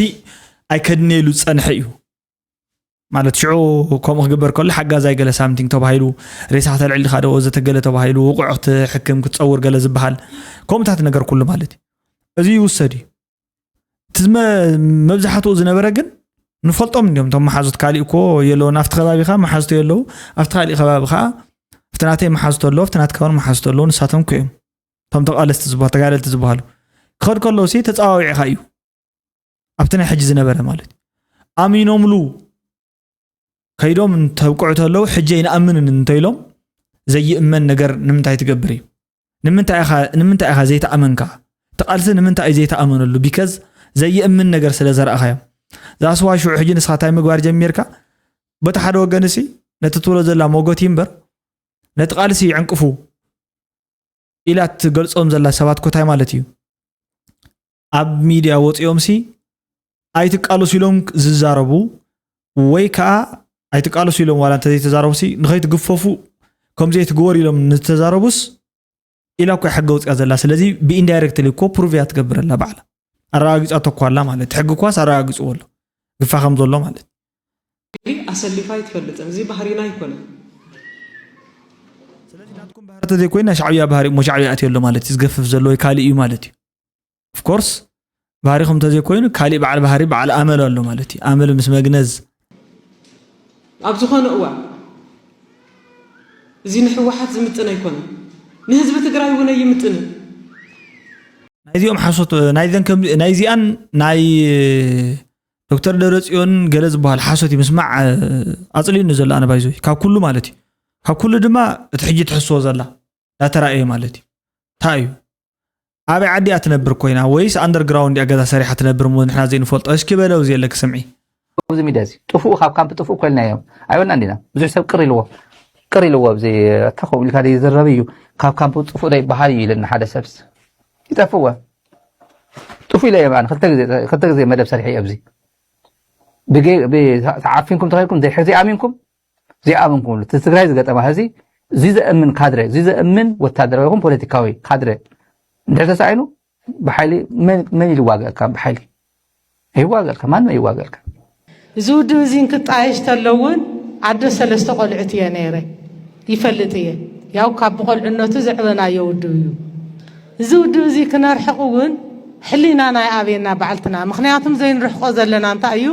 ኣይከድንየሉ ዝጸንሐ እዩ። ማለት ሽዑ ከምኡ ክግበር ከሎ ሓጋዛይ ገለ ሳምቲንግ ተባሂሉ፣ ሬሳ ከተልዕል ዲኻ ዶ ወዘተ ገለ ተባሂሉ፣ ውቑዕ ክትሕክም ክትጸውር ገለ ዝበሃል ከምኡታት ነገር ኩሉ ማለት እዩ። እዚ ይውሰድ እዩ። እቲ ዝመ- መብዛሕትኡ ዝነበረ ግን ንፈልጦም እንዲዮም። እቶም መሓዙት ካሊእ እኮ የለውን። ኣብቲ ከባቢኻ መሓዝቱ የለዉ፣ ኣብቲ ካሊእ ከባቢ ከዓ ኣብቲ ናተይ መሓዝቱ ኣለዉ፣ ኣብቲ ናትካ እውን መሓዝቱ ኣለዉ። ንሳቶም እኮ እዮም እቶም ተቓለስቲ ዝበሃሉ፣ ተጋደልቲ ዝበሃሉ። ክኸድ ከለዉ ሲ ተፀዋዊዕኻ እዩ። ኣብቲ ናይ ሕጂ ዝነበረ ማለት እዩ። ኣሚኖምሉ ከይዶም እንተብቅዑ ተለዉ፣ ሕጂ ኣይንኣምንን እንተኢሎም ዘይእመን ነገር ንምንታይ ትገብር እዩ? ንምንታይ ኢኻ ንምንታይ ኢኻ ዘይተኣመንካ? እቲ ቃልሲ ንምንታይ እዩ ዘይተኣመነሉ? ቢከዝ ዘይእምን ነገር ስለ ዘርኣኻዮም። ዛስዋ ሽዑ ሕጂ ንስኻ እንታይ ምግባር ጀሚርካ? በቲ ሓደ ወገን እሲ ነቲ ትብሎ ዘላ ሞጎት እዩ እምበር ነቲ ቃልሲ ይዕንቅፉ ኢላ ትገልጾም ዘላ ሰባት ኮታይ ማለት እዩ። ኣብ ሚድያ ወፂኦም ሲ ኣይትቃለሱ ኢሎም ዝዛረቡ ወይ ከዓ ኣይትቃለሱ ኢሎም ዋላ እንተዘይተዛረቡ ሲ ንኸይትግፈፉ ከም ዘይትግበሩ ኢሎም ንተዛረቡስ ኢላ እኮ ሕገ ወፂኣ ዘላ። ስለዚ ብኢንዳይሬክትሊ እኮ ፕሩቭ እያ ትገብረላ ባዕላ። ኣረጋጊፃቶ እኮ ኣላ ማለት ሕጊ እኳስ ኣረጋጊፅዎ ኣሎ ግፋ ከም ዘሎ ማለት። ኣሰሊፋ ኣይትፈልጥን። እዚ ባህሪና ኣይኮነን። ስለዚ ናትኩም ባህሪ ተዘይኮይኑ ናይ ሻዕብያ ባህሪ እሞ ሻዕብያ ኣትዮ ኣሎ ማለት እዩ። ዝገፍፍ ዘሎ ወይ ካሊእ እዩ ማለት እዩ። ኦፍኮርስ ባህሪኹም ተዘይኮይኑ ካሊእ በዓል ባህሪ በዓል ኣመል ኣሎ ማለት እዩ። ኣመል ምስ መግነዝ ኣብ ዝኾነ እዋን እዚ ንህወሓት ዝምጥን ኣይኮነን፣ ንህዝቢ ትግራይ እውን ኣይምጥንን። ናይዚኦም ሓሶት ናይዘን ከም ናይዚኣን ናይ ዶክተር ደብረፅዮን ገለ ዝበሃል ሓሶት እዩ ምስማዕ ኣፅልዩኒ ዘሎ ኣነ ባይዞይ ካብ ኩሉ ማለት እዩ። ካብ ኩሉ ድማ እቲ ሕጂ ትሕስዎ ዘላ ዳተራእየ ማለት እዩ። እንታይ እዩ ኣበይ ዓዲ እያ ትነብር ኮይና ወይስ ኣንደርግራውንድ እያ ገዛ ሰሪሓ ትነብር እሞ ንሕና ዘይንፈልጦ? እስኪ በለው እዚ የለ ክስምዒ። ኣብዚ ሚድያ እዚ ጥፉኡ ካብ ካምፕ ጥፉእ እኮ ኢልናዮም ኣይበልና እንዲና። ብዙሕ ሰብ ቅር ኢልዎ ቅር ኢልዎ ኣብዚ እታ ከምኡ ኢልካ ዘይዝረብ እዩ ካብ ካምፕ ጥፉእ ዶ ይበሃል እዩ ኢለና ሓደ ሰብስ ይጠፍእወ ጥፉእ ኢለ እዮም ኣነ ክልተ ግዜ ክልተ ግዜ መደብ ሰሪሐ ኣብዚ ብገይ ተዓፊንኩም ተኸይልኩም ዘይሕዚ ኣሚንኩም ዘይኣመንኩምሉ እቲ ትግራይ ዝገጠማ ህዚ እዚ ዘእምን ካድረ እዚ ዘእምን ወታደራዊ ይኹን ፖለቲካዊ ካድረ እንድሕር ተሳኢኑ ብሓይሊ መን መን ኢሉ ይዋገእካ ብሓይሊ ኣይዋገእልካ ማንም ኣይዋገእልካ እዚ ውድብ እዚ እንክጣየሽ ተሎ እውን ኣደ ሰለስተ ቆልዑት እየ ነይረ ይፈልጥ እየ ያው ካብ ብቆልዕነቱ ዘዕበናዮ ውድብ እዩ እዚ ውድብ እዚ ክነርሕቕ እውን ሕሊና ናይ ኣበየና ባዕልትና ምክንያቱም ዘይንርሕቆ ዘለና እንታይ እዩ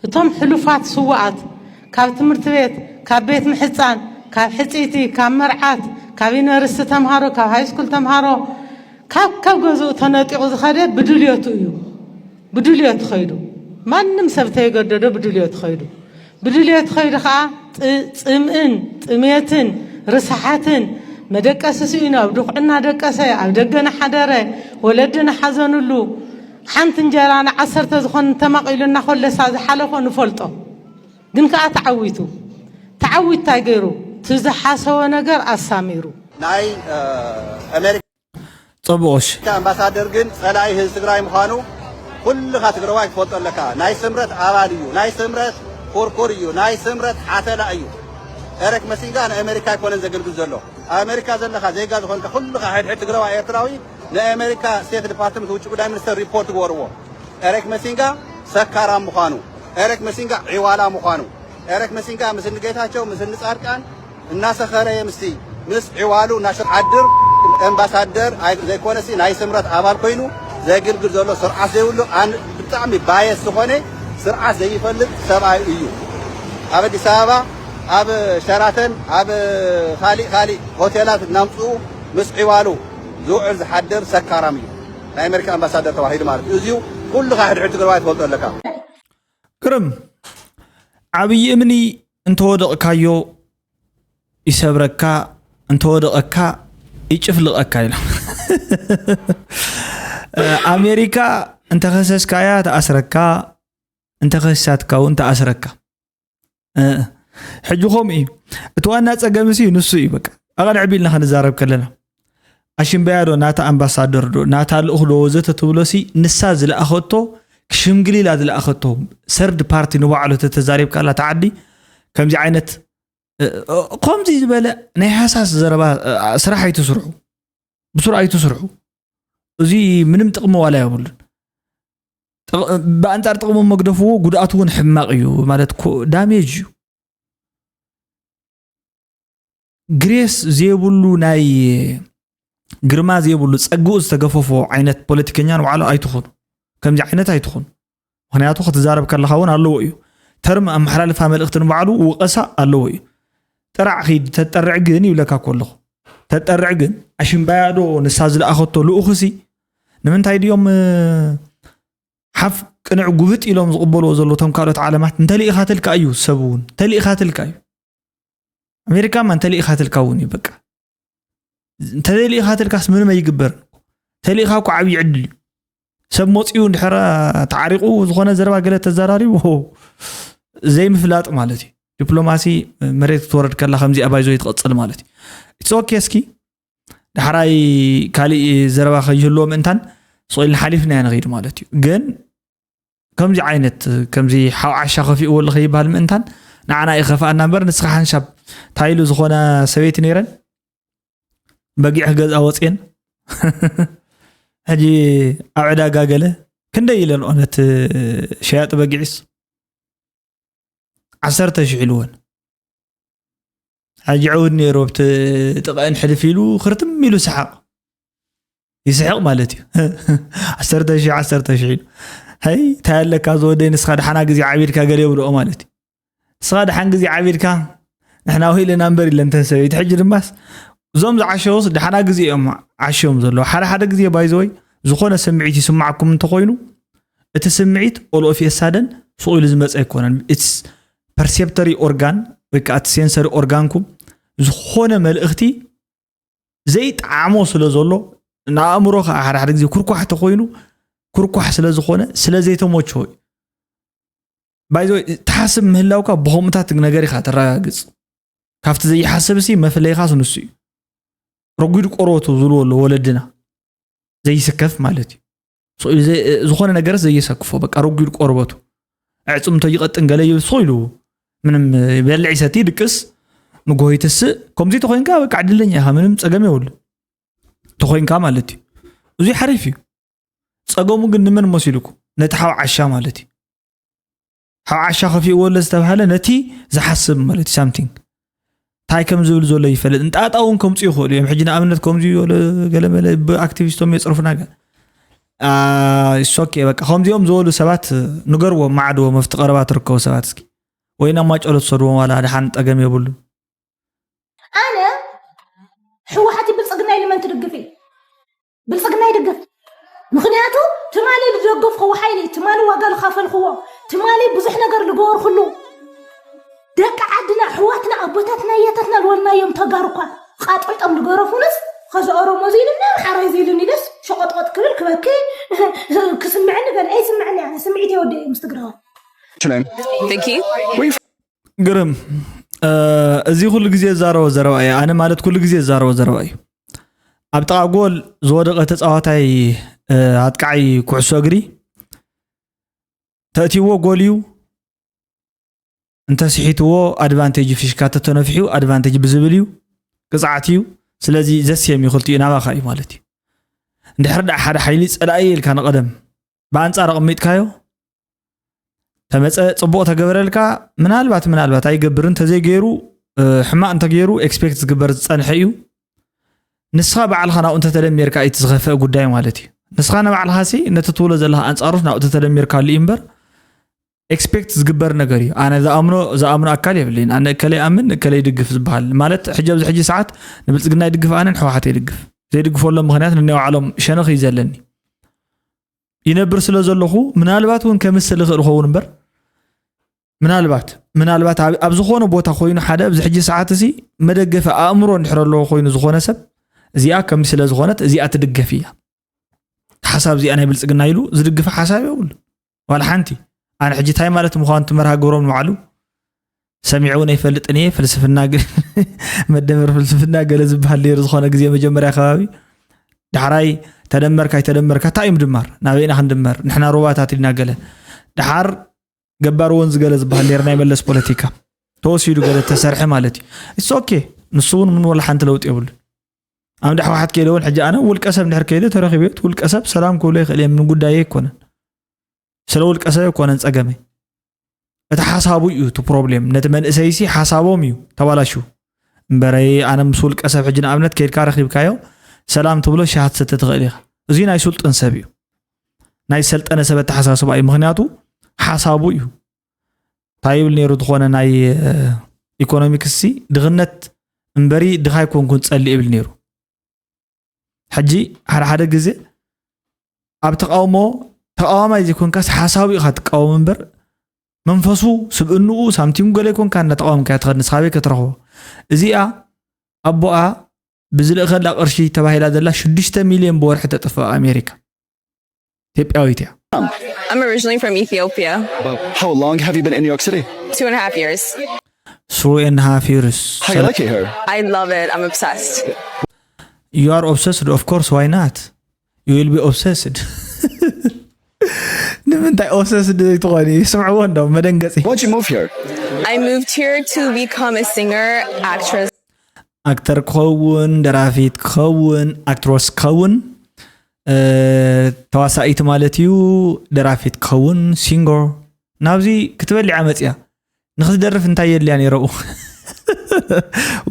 እቶም ሕሉፋት ስውኣት ካብ ትምህርቲ ቤት፣ ካብ ቤት ምሕጻን፣ ካብ ሕጽይቲ፣ ካብ መርዓት፣ ካብ ዩኒቨርሲቲ ተምሃሮ፣ ካብ ሃይስኩል ተምሃሮ፣ ካብ ካብ ገዝኡ ተነጢቑ ዝኸደ ብድልየቱ እዩ። ብድልየቱ ኸይዱ። ማንም ሰብ ተየገደዶ ብድልየቱ ኸይዱ። ብድልየቱ ኸይዱ ኸዓ ጥ- ጽምእን ጥሜትን ርስሓትን መደቀሲ ስኢኑ ኣብ ድኹዒ እናደቀሰ ኣብ ደገ እናሓደረ ወለዲ እናሓዘንሉ ሓንቲ እንጀራ ንዓሰርተ ዝኾን ተማቒሉ እናኾለሳ ዝሓለፎ ንፈልጦ። ግን ከኣ ተዓዊቱ። ተዓዊቱ እንታይ ገይሩ? እቲ ዝሓሰቦ ነገር ኣሳሚሩ። ናይ ኣሜሪካ ጸብቆሽ ኣምባሳደር ግን ጸላኢ ህዝቢ ትግራይ ምዃኑ ኩልኻ ትግራዋይ ትፈልጦ ኣለካ። ናይ ስምረት ኣባል እዩ። ናይ ስምረት ኩርኩር እዩ። ናይ ስምረት ሓተላ እዩ። ኤረክ መሲንጋ ንኣሜሪካ ኣይኮነን ዘገልግል ዘሎ። ኣብ ኣሜሪካ ዘለኻ ዜጋ ዝኾንካ ኩልኻ ሕድሕድ ትግራዋይ ኤርትራዊ ንኣሜሪካ ስቴት ዲፓርትመንት ውጭ ጉዳይ ሚኒስተር ሪፖርት ግበርዎ። ኤረክ መሲንጋ ሰካራም ምዃኑ፣ ኤረክ መሲንጋ ዒዋላ ምዃኑ፣ ኤረክ መሲንጋ ምስ እኒ ጌታቸው ምስ እኒ ጻድቃን እናሰኸረየ ምስቲ ምስ ዒዋሉ እናሸሓድር ኣምባሳደር ዘይኮነሲ ናይ ስምረት ኣባል ኮይኑ ዘግልግል ዘሎ ስርዓት ዘይብሉ ብጣዕሚ ባየስ ዝኾነ ስርዓት ዘይፈልጥ ሰብኣይ እዩ። ኣብ ኣዲስ ኣበባ ኣብ ሸራተን ኣብ ካሊእ ካሊእ ሆቴላት እናምፅኡ ምስ ዒዋሉ ዝውዕል ዝሓድር ሰካራም እዩ። ናይ ኣሜሪካ ኣምባሳደር ተባሂሉ ማለት እዩ። እዚዩ ኩልኻ ሕድሕድ ትግራዋይ ትፈልጦ ኣለካ። ግርም ዓብዪ እምኒ እንተወደቕካዮ ይሰብረካ እንተወደቐካ ይጭፍልቐካ ኢሎም ኣሜሪካ እንተኸሰስካያ ተኣስረካ እንተኸሲሳትካ እውን ተኣስረካ ሕጂ ከምኡ እዩ እቲ ዋና ፀገምሲ ንሱ እዩ በቃ ኣቐንዕብ ኢልና ክንዛረብ ከለና ኣሽምበያ ዶ ናታ ኣምባሳደር ዶ ናታ ልኡኽ ዶ ወዘተ ትብሎ ሲ ንሳ ዝለኣኸቶ ክሽምግል ኢላ ዝለኣኸቶ ሰርድ ፓርቲ ንባዕሉ ተተዛሪብካላ ተዓዲ ከምዚ ዓይነት ከምዚ ዝበለ ናይ ሃሳስ ዘረባ ስራሕ ኣይትስርሑ ብሱር ኣይትስርሑ እዚ ምንም ጥቕሚ ዋላ የብሉን ብኣንፃር ጥቕሙ መግደፍዎ ጉድኣቱ እውን ሕማቕ እዩ ማለት ዳሜጅ እዩ። ግሬስ ዘይብሉ ናይ ግርማ ዘይብሉ ጸግኡ ዝተገፈፎ ዓይነት ፖለቲከኛ ንባዕሉ ኣይትኹን። ከምዚ ዓይነት ኣይትኹን። ምኽንያቱ ክትዛረብ ከለኻ እውን ኣለዎ እዩ። ተርም ኣመሓላልፋ መልእኽቲ ንባዕሉ ውቐሳ ኣለዎ እዩ። ጥራዕ ኺድ ተጠርዕ ግን ይብለካ እኮ ኣለኹ። ተጠርዕ ግን ኣሽምባያዶ ንሳ ዝለኣኸቶ ልኡኽሲ ንምንታይ ድዮም ሓፍ ቅንዕ ጉብጥ ኢሎም ዝቕበልዎ ዘሎ ቶም ካልኦት ዓለማት እንተልኢኻትልካ እዩ ሰብ እውን እንተልኢኻትልካ እዩ ኣሜሪካ ማ እንተልኢኻትልካ እውን እዩ በቃ እንተዘይልኢኻትልካስ ምንም ኣይግበርን ተልኢኻ እኮ ዓብዪ ዕድል እዩ ሰብ መፂኡ እንድሕረ ተዓሪቑ ዝኾነ ዘረባ ገለ ተዘራሪቡ ዘይምፍላጥ ማለት እዩ ዲፕሎማሲ መሬት ክትወረድ ከላ ከምዚኣ ባይዞ ትቐፅል ማለት እዩ it's okay እስኪ ዳሕራይ ካሊእ ዘረባ ከይህልዎ ምእንታን ስቕ ኢልና ሓሊፍናዮ ንኸይድ ማለት እዩ ግን ከምዚ ዓይነት ከምዚ ሓው ዓሻ ከፊእዎ ኣሎ ከይበሃል ምእንታን ንዓና ይኸፍኣና እምበር ንስኻ ሓንሻብ ታይሉ ዝኾነ ሰበይቲ ነይረን በጊዕ ክገዝኣ ወፅየን ሕጂ ኣብ ዕዳጋ ገለ ክንደይ ኢለን ኦነት ሸያጢ በጊዕስ ዓሰርተ ሽሕ ኢልወን ሕጂ ዕውድ ነይሩ ኣብቲ ጥቕአን ሕልፍ ኢሉ ክርትም ኢሉ ሰሓቕ ይስሕቕ ማለት እዩ ዓሰርተ ሽሕ ዓሰርተ ሽሕ ኢሉ ሀይ እንታይ ኣለካ ዝወደይ ንስኻ ደሓና ግዜ ዓቢድካ ገለ የብልኦ ማለት እዩ ንስኻ ደሓን ግዜ ዓቢድካ ንሕና ውሂልና እምበር ኢለን ተን ሰበይቲ ሕጂ ድማስ እዞም ዝዓሸውስ ደሓና ግዜ እዮም ዓሽዮም ዘለዉ ሓደ ሓደ ግዜ ባይዘወይ ዝኾነ ስምዒት ይስማዓኩም እንተኮይኑ እቲ ስምዒት ኦልኦፊ የሳደን ሱቕ ኢሉ ዝመፀ ኣይኮነን it's perceptory organ ወይ ከዓ እቲ sensory organ ኩም ዝኾነ መልእኽቲ ዘይጠዓሞ ስለ ዘሎ ንኣእምሮ ከዓ ሓደ ሓደ ግዜ ኩርኳሕ ተኮይኑ ኩርኳሕ ስለ ዝኾነ ስለ ዘይተመችዎ እዩ ባይዘ ትሓስብ ምህላውካ ብኸምኡታት ነገር ኢኻ ተረጋግፅ ካብቲ ዘይሓስብ ሲ መፍለይኻስ ንሱ እዩ ረጒድ ቆርበቱ ዝብልዎ ኣሎ ወለድና ዘይስከፍ ማለት እዩ ዝኾነ ነገርስ ዘየሰክፎ በቃ ረጒድ ቆርበቱ ኣዕፅምቶ ይቐጥን ገለ ይብል ስቕ ኢሉ ምንም በልዕ ይሰቲ ድቅስ ንጎሆ ይትስእ ከምዚ ተኮይንካ በቃ ዕድለኛ ኢኻ ምንም ፀገም የብሉ ተኮይንካ ማለት እዩ እዙይ ሓሪፍ እዩ ፀገሙ ግን ንመን መሲልኩ ነቲ ሓው ዓሻ ማለት እዩ ሓው ዓሻ ከፊእዎ ኣሎ ዝተባሃለ ነቲ ዝሓስብ ማለት ሳምቲንግ እንታይ ከም ዝብል ዘሎ ይፈልጥ እንጣጣ እውን ከምፁ ይኽእሉ እዮም ሕጂ ንኣብነት ከምዚ ገለመለ ብኣክቲቪስቶም የፅርፉና ገ ሶኬ በቃ ከምዚኦም ዝበሉ ሰባት ንገርዎም ማዕድዎም ኣብቲ ቀረባ ትርከቡ ሰባት እስኪ ወይ ናብ ማጨሎ ትሰድዎም ዋላ ድሓን ጠገም የብሉ ኣነ ህወሓት ብልፅግና ኢሉ መን ትድግፍ እዩ ብልፅግና ይድግፍ ምክንያቱ ትማሊ ዝደገፍክዎ ሓይሊ ትማሊ ዋጋ ዝካፈልክዎ ትማሊ ብዙሕ ነገር ዝገበርክሉ ደቂ ዓድና ኣሕዋትና ኣቦታትና ኣያታትና ዝወልናዮም ተጋሩ እኳ ቃጠልጦም ዝገረፉንስ ከዚ ኦሮሞ ዝኢሉኒ ኣምሓራይ ዝኢሉኒ ኢለስ ሸቆጥቆጥ ክብል ክበኪ ክስምዐኒ ገለ ኣይስምዐኒ ኣነ ስምዒት የወደ እዩ ምስ ትግራዋይ Thank you. ግርም እዚ ኩሉ ግዜ ዝዛረቦ ዘረባ እዩ ኣነ ማለት ኩሉ ግዜ ዝዛረቦ ዘረባ እዩ ኣብ ጥቓ ጎል ዝወደቐ ተፃዋታይ ኣጥቃዓይ ኩዕሶ እግሪ ተእትይዎ ጎል እዩ እንተስሒትዎ ኣድቫንቴጅ ፊሽካ ተተነፊሑ ኣድቫንቴጅ ብዝብል እዩ ቅፅዓት እዩ ስለዚ ዘስየም እዩ ክልቲኡ ናባኻ እዩ ማለት እዩ እንድሕር ደኣ ሓደ ሓይሊ ፀላኢ ኢልካ ንቐደም ብኣንፃር ኣቐሚጥካዮ ተመፀ ፅቡቕ ተገበረልካ ምናልባት ምናልባት ኣይገብርን ተዘይገይሩ ሕማቕ እንተገይሩ ኤክስፔክት ዝግበር ዝፀንሐ እዩ ንስኻ ባዕልኻ ናብኡ እንተተደሚርካ እቲ ዝኸፍአ ጉዳይ ማለት እዩ ንስኻ ንባዕልኻሲ ነቲ ትብሎ ዘለኻ ኣንፃሩስ ናብኡ ተተደሚርካሉ እዩ እምበር ኤክስፔክት ዝግበር ነገር እዩ ኣነ ዝኣምኖ ዝኣምኖ ኣካል የብለይን ኣነ እከለይ ኣምን እከለይ ይድግፍ ዝበሃል ማለት ሕጂ ኣብዚ ሕጂ ሰዓት ንብልፅግና ይድግፍ ኣነ ንሕወሓት ይድግፍ ዘይድግፈሎም ምክንያት ንናይ ባዕሎም ሸነኽ እዩ ዘለኒ ይነብር ስለ ዘለኹ ምናልባት እውን ከምስል ይኽእል ኸውን እምበር ምናልባት ምናልባት ኣብ ዝኾነ ቦታ ኮይኑ ሓደ ኣብዚ ሕጂ ሰዓት እዚ መደገፊ ኣእምሮ እንድሕር ኣለዎ ኮይኑ ዝኾነ ሰብ እዚኣ ከምዚ ስለ ዝኾነት እዚኣ ትድገፍ እያ ሓሳብ እዚኣ ናይ ብልፅግና ኢሉ ዝድግፈ ሓሳብ የብሉ ዋላ ሓንቲ ኣነ ሕጂ እንታይ ማለት ምዃኑ እቲ መርሃ ግብሮም ንባዕሉ ሰሚዐ እውን ኣይፈልጥን እየ ፍልስፍና መደመር ፍልስፍና ገለ ዝበሃል ነይሩ ዝኾነ ግዜ መጀመርያ ከባቢ ዳሕራይ ተደመርካ ኣይተደመርካ እንታይ እዩ ምድማር ናበይና ክንድመር ንሕና ሩባታት ኢልና ገለ ዳሓር ገባር ወንዝ ገለ ዝበሃል ነይሩ ናይ መለስ ፖለቲካ ተወሲዱ ገለ ተሰርሐ ማለት እዩ it's okay ንሱ እውን ምን ወላ ሓንቲ ለውጢ የብሉ ኣብ ዳሕዋሓት ከይደ እውን ሕጂ ኣነ ውልቀ ሰብ እንድሕር ከይደ ተረኺበ ውልቀ ሰብ ሰላም ክብሎ ይኽእል እየ ምን ጉዳየ ኣይኮነን ስለ ውልቀ ሰብ ኣይኮነን ጸገመይ። እቲ ሓሳቡ እዩ እቲ ፕሮብሌም። ነቲ መንእሰይሲ ሓሳቦም እዩ ተባላሹ። እምበረይ ኣነ ምስ ውልቀ ሰብ ሕጂ ንኣብነት ከይድካ ረኺብካዮ ሰላም ትብሎ ሻሃት ሰተ ትኽእል ኢኻ። እዚ ናይ ስልጡን ሰብ እዩ። ናይ ሰልጠነ ሰብ ኣተሓሳስባ እዩ። ምኽንያቱ ሓሳቡ እዩ። እንታይ ይብል ነይሩ ዝኾነ ናይ ኢኮኖሚክስ ሲ ድኽነት እምበሪ ድኻ ኣይኮንኩን ጸሊ ይብል ነይሩ። ሕጂ ሓደ ሓደ ግዜ ኣብ ተቃውሞ ተቃዋማይ ዘይኮንካስ ሓሳቡ ኢኻ ትቃወም እምበር መንፈሱ ስብእንኡ ሳምቲሙ ገለ ይኮንካ እናተቃወምካ ትኸድ ንስኻበይ ክትረኽቦ እዚኣ ኣቦኣ ብዝልእኸላ ቅርሺ ተባሂላ ዘላ ሽዱሽተ ሚልዮን ብወርሒ ተጥፍእ ኣሜሪካ ኢትዮጵያዊት እያ I'm originally from Ethiopia. How long have you been in New York City? Two and a half years. Three and a half years How you like it here? I love it. I'm obsessed. You are obsessed, of course, why not? You will be obsessed. ንምንታይ ኦብሰስድ ትኾኒ ይስምዕዎ እንዶ መደንገፂ Why'd you move here? I moved here to become a singer, actress. ኣክተር ክኸውን ደራፊት ክኸውን ኣክትሮስ ክኸውን ተዋሳኢት ማለት እዩ ደራፊት ክኸውን ሲንጎር ናብዚ ክትበሊዓ መፅያ ንክትደርፍ እንታይ የድልያ ነይረኡ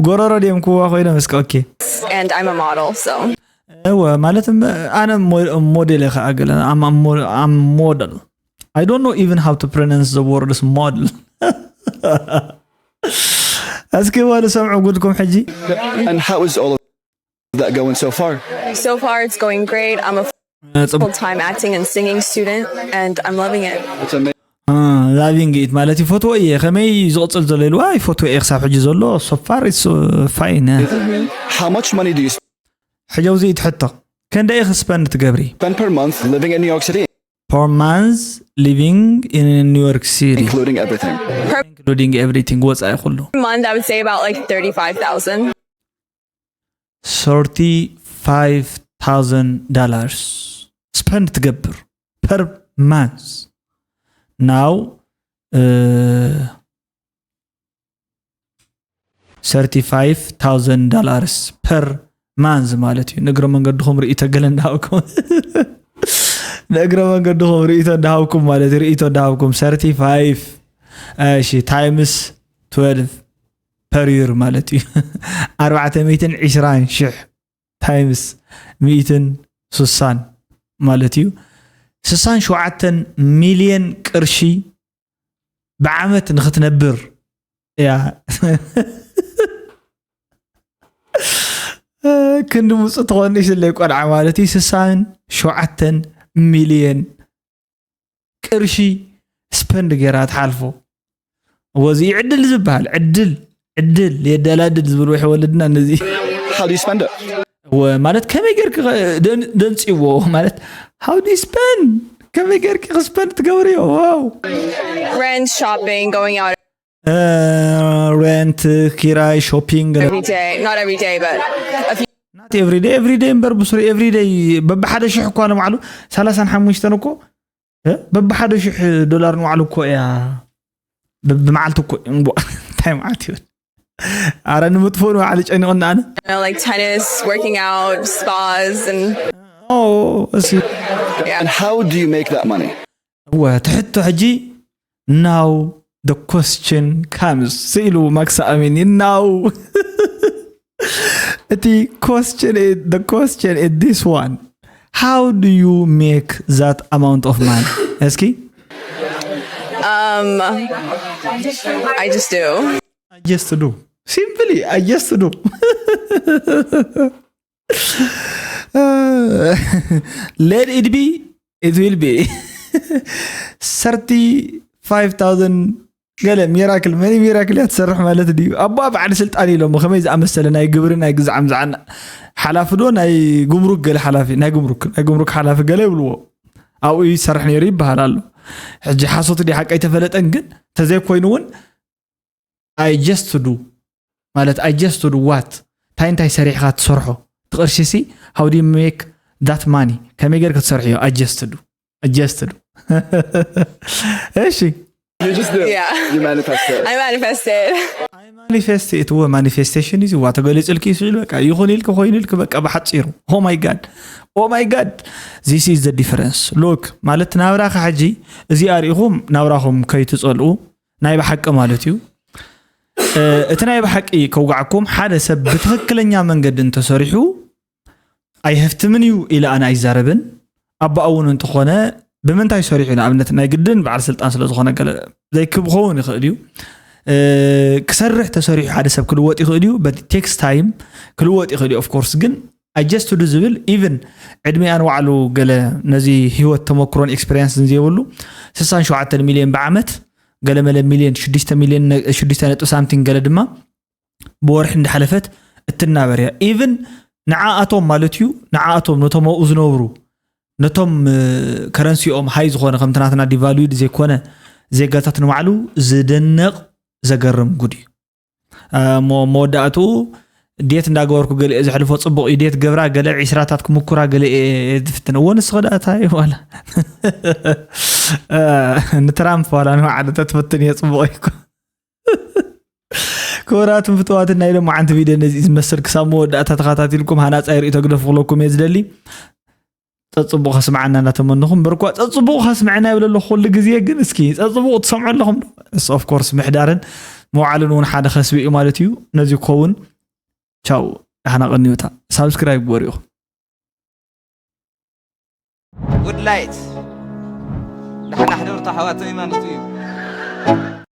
ጎሮሮ ድዮም ክዋ ኮይኖም እስከ ኦኬ And I'm a model, so. እወ ማለት ኣነ ሞዴል እየ ከዓ ገለ ሞደል I don't know even how to pronounce the words model እስኪ ወደ ሰምዑ ጉድኩም ሕጂ And how is all of that going so far? So far, it's going great. I'm a ጽቡቅ full time acting and singing student, and I'm loving it. It's amazing. ላቪንግ ኢት ማለት ይፈትዎ እየ ከመይ ዝቕፅል ዘሎ ኢልዋ ይፈትዎ እየ ክሳብ ሕጂ ዘሎ so far it's fine How much money do you ሕጂ ኣብዚ ትሕቶ ከንደይ ኢኺ ስፐንድ ትገብሪ spend per month living in New York City, per month living in New York City including everything? Including everything ወፃኢ ኩሉ Per month, I would say about like thirty-five thousand. thirty-five thousand dollars spend ትገብር per month now thirty-five thousand dollars per month ማለት እዩ ንእግረ መንገድኹም ርእይቶ ገለ እንዳሃብኩም ንእግረ መንገድኹም ርእይቶ እንዳሃብኩም ማለት እዩ ርእይቶ እንዳሃብኩም thirty-five እሺ times twelve per year ማለት እዩ ኣርባዕተ ሚእትን ዕስራን ሽሕ times ሚእትን ስሳን ማለት እዩ ስሳን ሸውዓተን ሚልዮን ቅርሺ ብዓመት ንክትነብር እያ ክንዲ ምፁ ትኾን ሽለይ ቆልዓ ማለት እዩ ስሳን ሸውዓተን ሚልዮን ቅርሺ ስፐንድ ገይራ ትሓልፎ ወዚ ዕድል ዝበሃል ዕድል ዕድል የደላድል ዝብሉ ይሕወለድና ነዚ How do you spend it? እወ ማለት ከመይ ጌርክ ደንፅዎ ማለት how do you spend ከመይ ጌርክ ክስፐንድ ትገብርዮ ዋው Rent, shopping, going out rent ኪራይ shopping every day. Not every day, but a few. not every day every day እምበር ብስሩ every day በብሓደ ሽሕ እኳ ንባዕሉ ሰላሳን ሓሙሽተን እኮ በብሓደ ሽሕ ዶላር ንባዕሉ እኮ እያ ብመዓልቲ እኮ እንታይ መዓልቲ ይብል ኣረ ንምጥፍኡ ንባዕሉ ጨኒቑና ኣነ You know, like tennis, working out, spas, and እሲ yeah. And how do you make that money? እወ ትሕቶ ሕጂ now the question comes ኢሉ ማክስ ኣሚን now እቲ question is- the question is this one how do you make that amount of money እስኪ Um, I just do. I just do simply I just do let it be it will be thirty-five thousand ገለ ሚራክል መኒ ሚራክል እያ ትሰርሕ ማለት ድዩ ኣቦኣ በዓል ስልጣን ኢሎም ከመይ ዝኣመሰለ ናይ ግብሪ ናይ ግዛዕ ምዛዕና ሓላፊ ዶ ናይ ጉምሩክ ገለ ሓላፊ ናይ ጉምሩክ ናይ ጉምሩክ ሓላፊ ገለ ይብልዎ ኣብኡ ይሰርሕ ነይሩ ይበሃል ኣሎ ሕጂ ሓሶት ዲ ሓቂ ኣይተፈለጠን ግን ተዘይኮይኑ እውን I just do ማለት I just do what እንታይ እንታይ ሰሪሕካ ትሰርሖ ትቕርሺ ሲ how do you make that money ከመይ ጌርካ ትሰርሕዮ I just do I just do እሺ You just do. Yeah. You manifest it. I manifested. ማኒፌስት እትዎ ማኒፌስቴሽን እዩ ዝዋ ተገሊፅልኪ ስኢሉ በቃ ይኹን ኢልክ ኮይኑ ኢልክ በቃ ብሓፂሩ oh my god oh my god this is the difference look ማለት ናብራኻ ሕጂ እዚኣ ሪኢኹም ናብራኹም ከይትፀልኡ ናይ ብሓቂ ማለት እዩ እቲ ናይ ብሓቂ ከውጋዕኩም ሓደ ሰብ ብትክክለኛ መንገዲ እንተሰሪሑ ኣይሀፍትምን እዩ ኢለ ኣነ ኣይዛረብን ኣባኡ እውን እንተኾነ ብምንታይ ሰሪሑ ንኣብነት ናይ ግድን በዓል ስልጣን ስለዝኾነ ገለ ዘይክብ ክኸውን ይኽእል እዩ ክሰርሕ ተሰሪሑ ሓደ ሰብ ክልወጥ ይኽእል እዩ ቴክስ ታይም ክልወጥ ይኽእል እዩ ኦፍኮርስ ግን ኣጀስቱዱ ዝብል ኢቭን ዕድሜ ኣንዋዕሉ ገለ ነዚ ህይወት ተመክሮን ኤክስፔሪንስን ዘይብሉ 67 ሚሊዮን ብዓመት ገለመለ ሚሊዮን 6 ሚሊዮን 6 ነጥቢ ሳምቲንግ ገለ ድማ ብወርሒ እንዳሓለፈት እትናበር እያ ኢቭን ንዓኣቶም ማለት እዩ ንዓኣቶም ነቶም ኣብኡ ዝነብሩ ነቶም ከረንሲኦም ሃይ ዝኾነ ከምቲ ናትና ዲቫሉድ ዘይኮነ ዜጋታት ንባዕሉ ዝድነቕ ዘገርም ጉድ እዩ እሞ መወዳእትኡ ዴት እንዳገበርኩ ገለ ዘሕልፎ ፅቡቅ እዩ ዴት ገብራ ገለ ዒስራታት ክምኩራ ገለ ዝፍትን እዎ ንስኸ ደኣ እንታይ ዋላ ንትራምፕ ዋላ ንባዕሉ ተትፍትን እየ ፅቡቅ እኮ ክቡራትን ፍትዋትን ናይ ሎማዓንቲ ቪድዮ ነዚ ዝመስል ክሳብ መወዳእታ ተኸታቲልኩም ሃናፃይ ርእቶ ግደፍ ክብለኩም እየ ዝደሊ ፀፅቡቅ ከስምዓና እናተመንኹም በርኳ ፀፅቡቅ ከስምዐና ይብለ ኣለኹ ኩሉ ግዜ ግን እስኪ ፀፅቡቅ ትሰምዑ ኣለኹም ዶ ኦፍኮርስ ምሕዳርን መውዓልን እውን ሓደ ከስቢ እዩ ማለት እዩ ነዚ ክኸውን ቻው ዳሕና ቀንዩታ ሳብስክራይብ ግበሩ ኢኹም ጉድ ላይት ዳሕና ሕደርቱ ኣሕዋተይ ማለት እዩ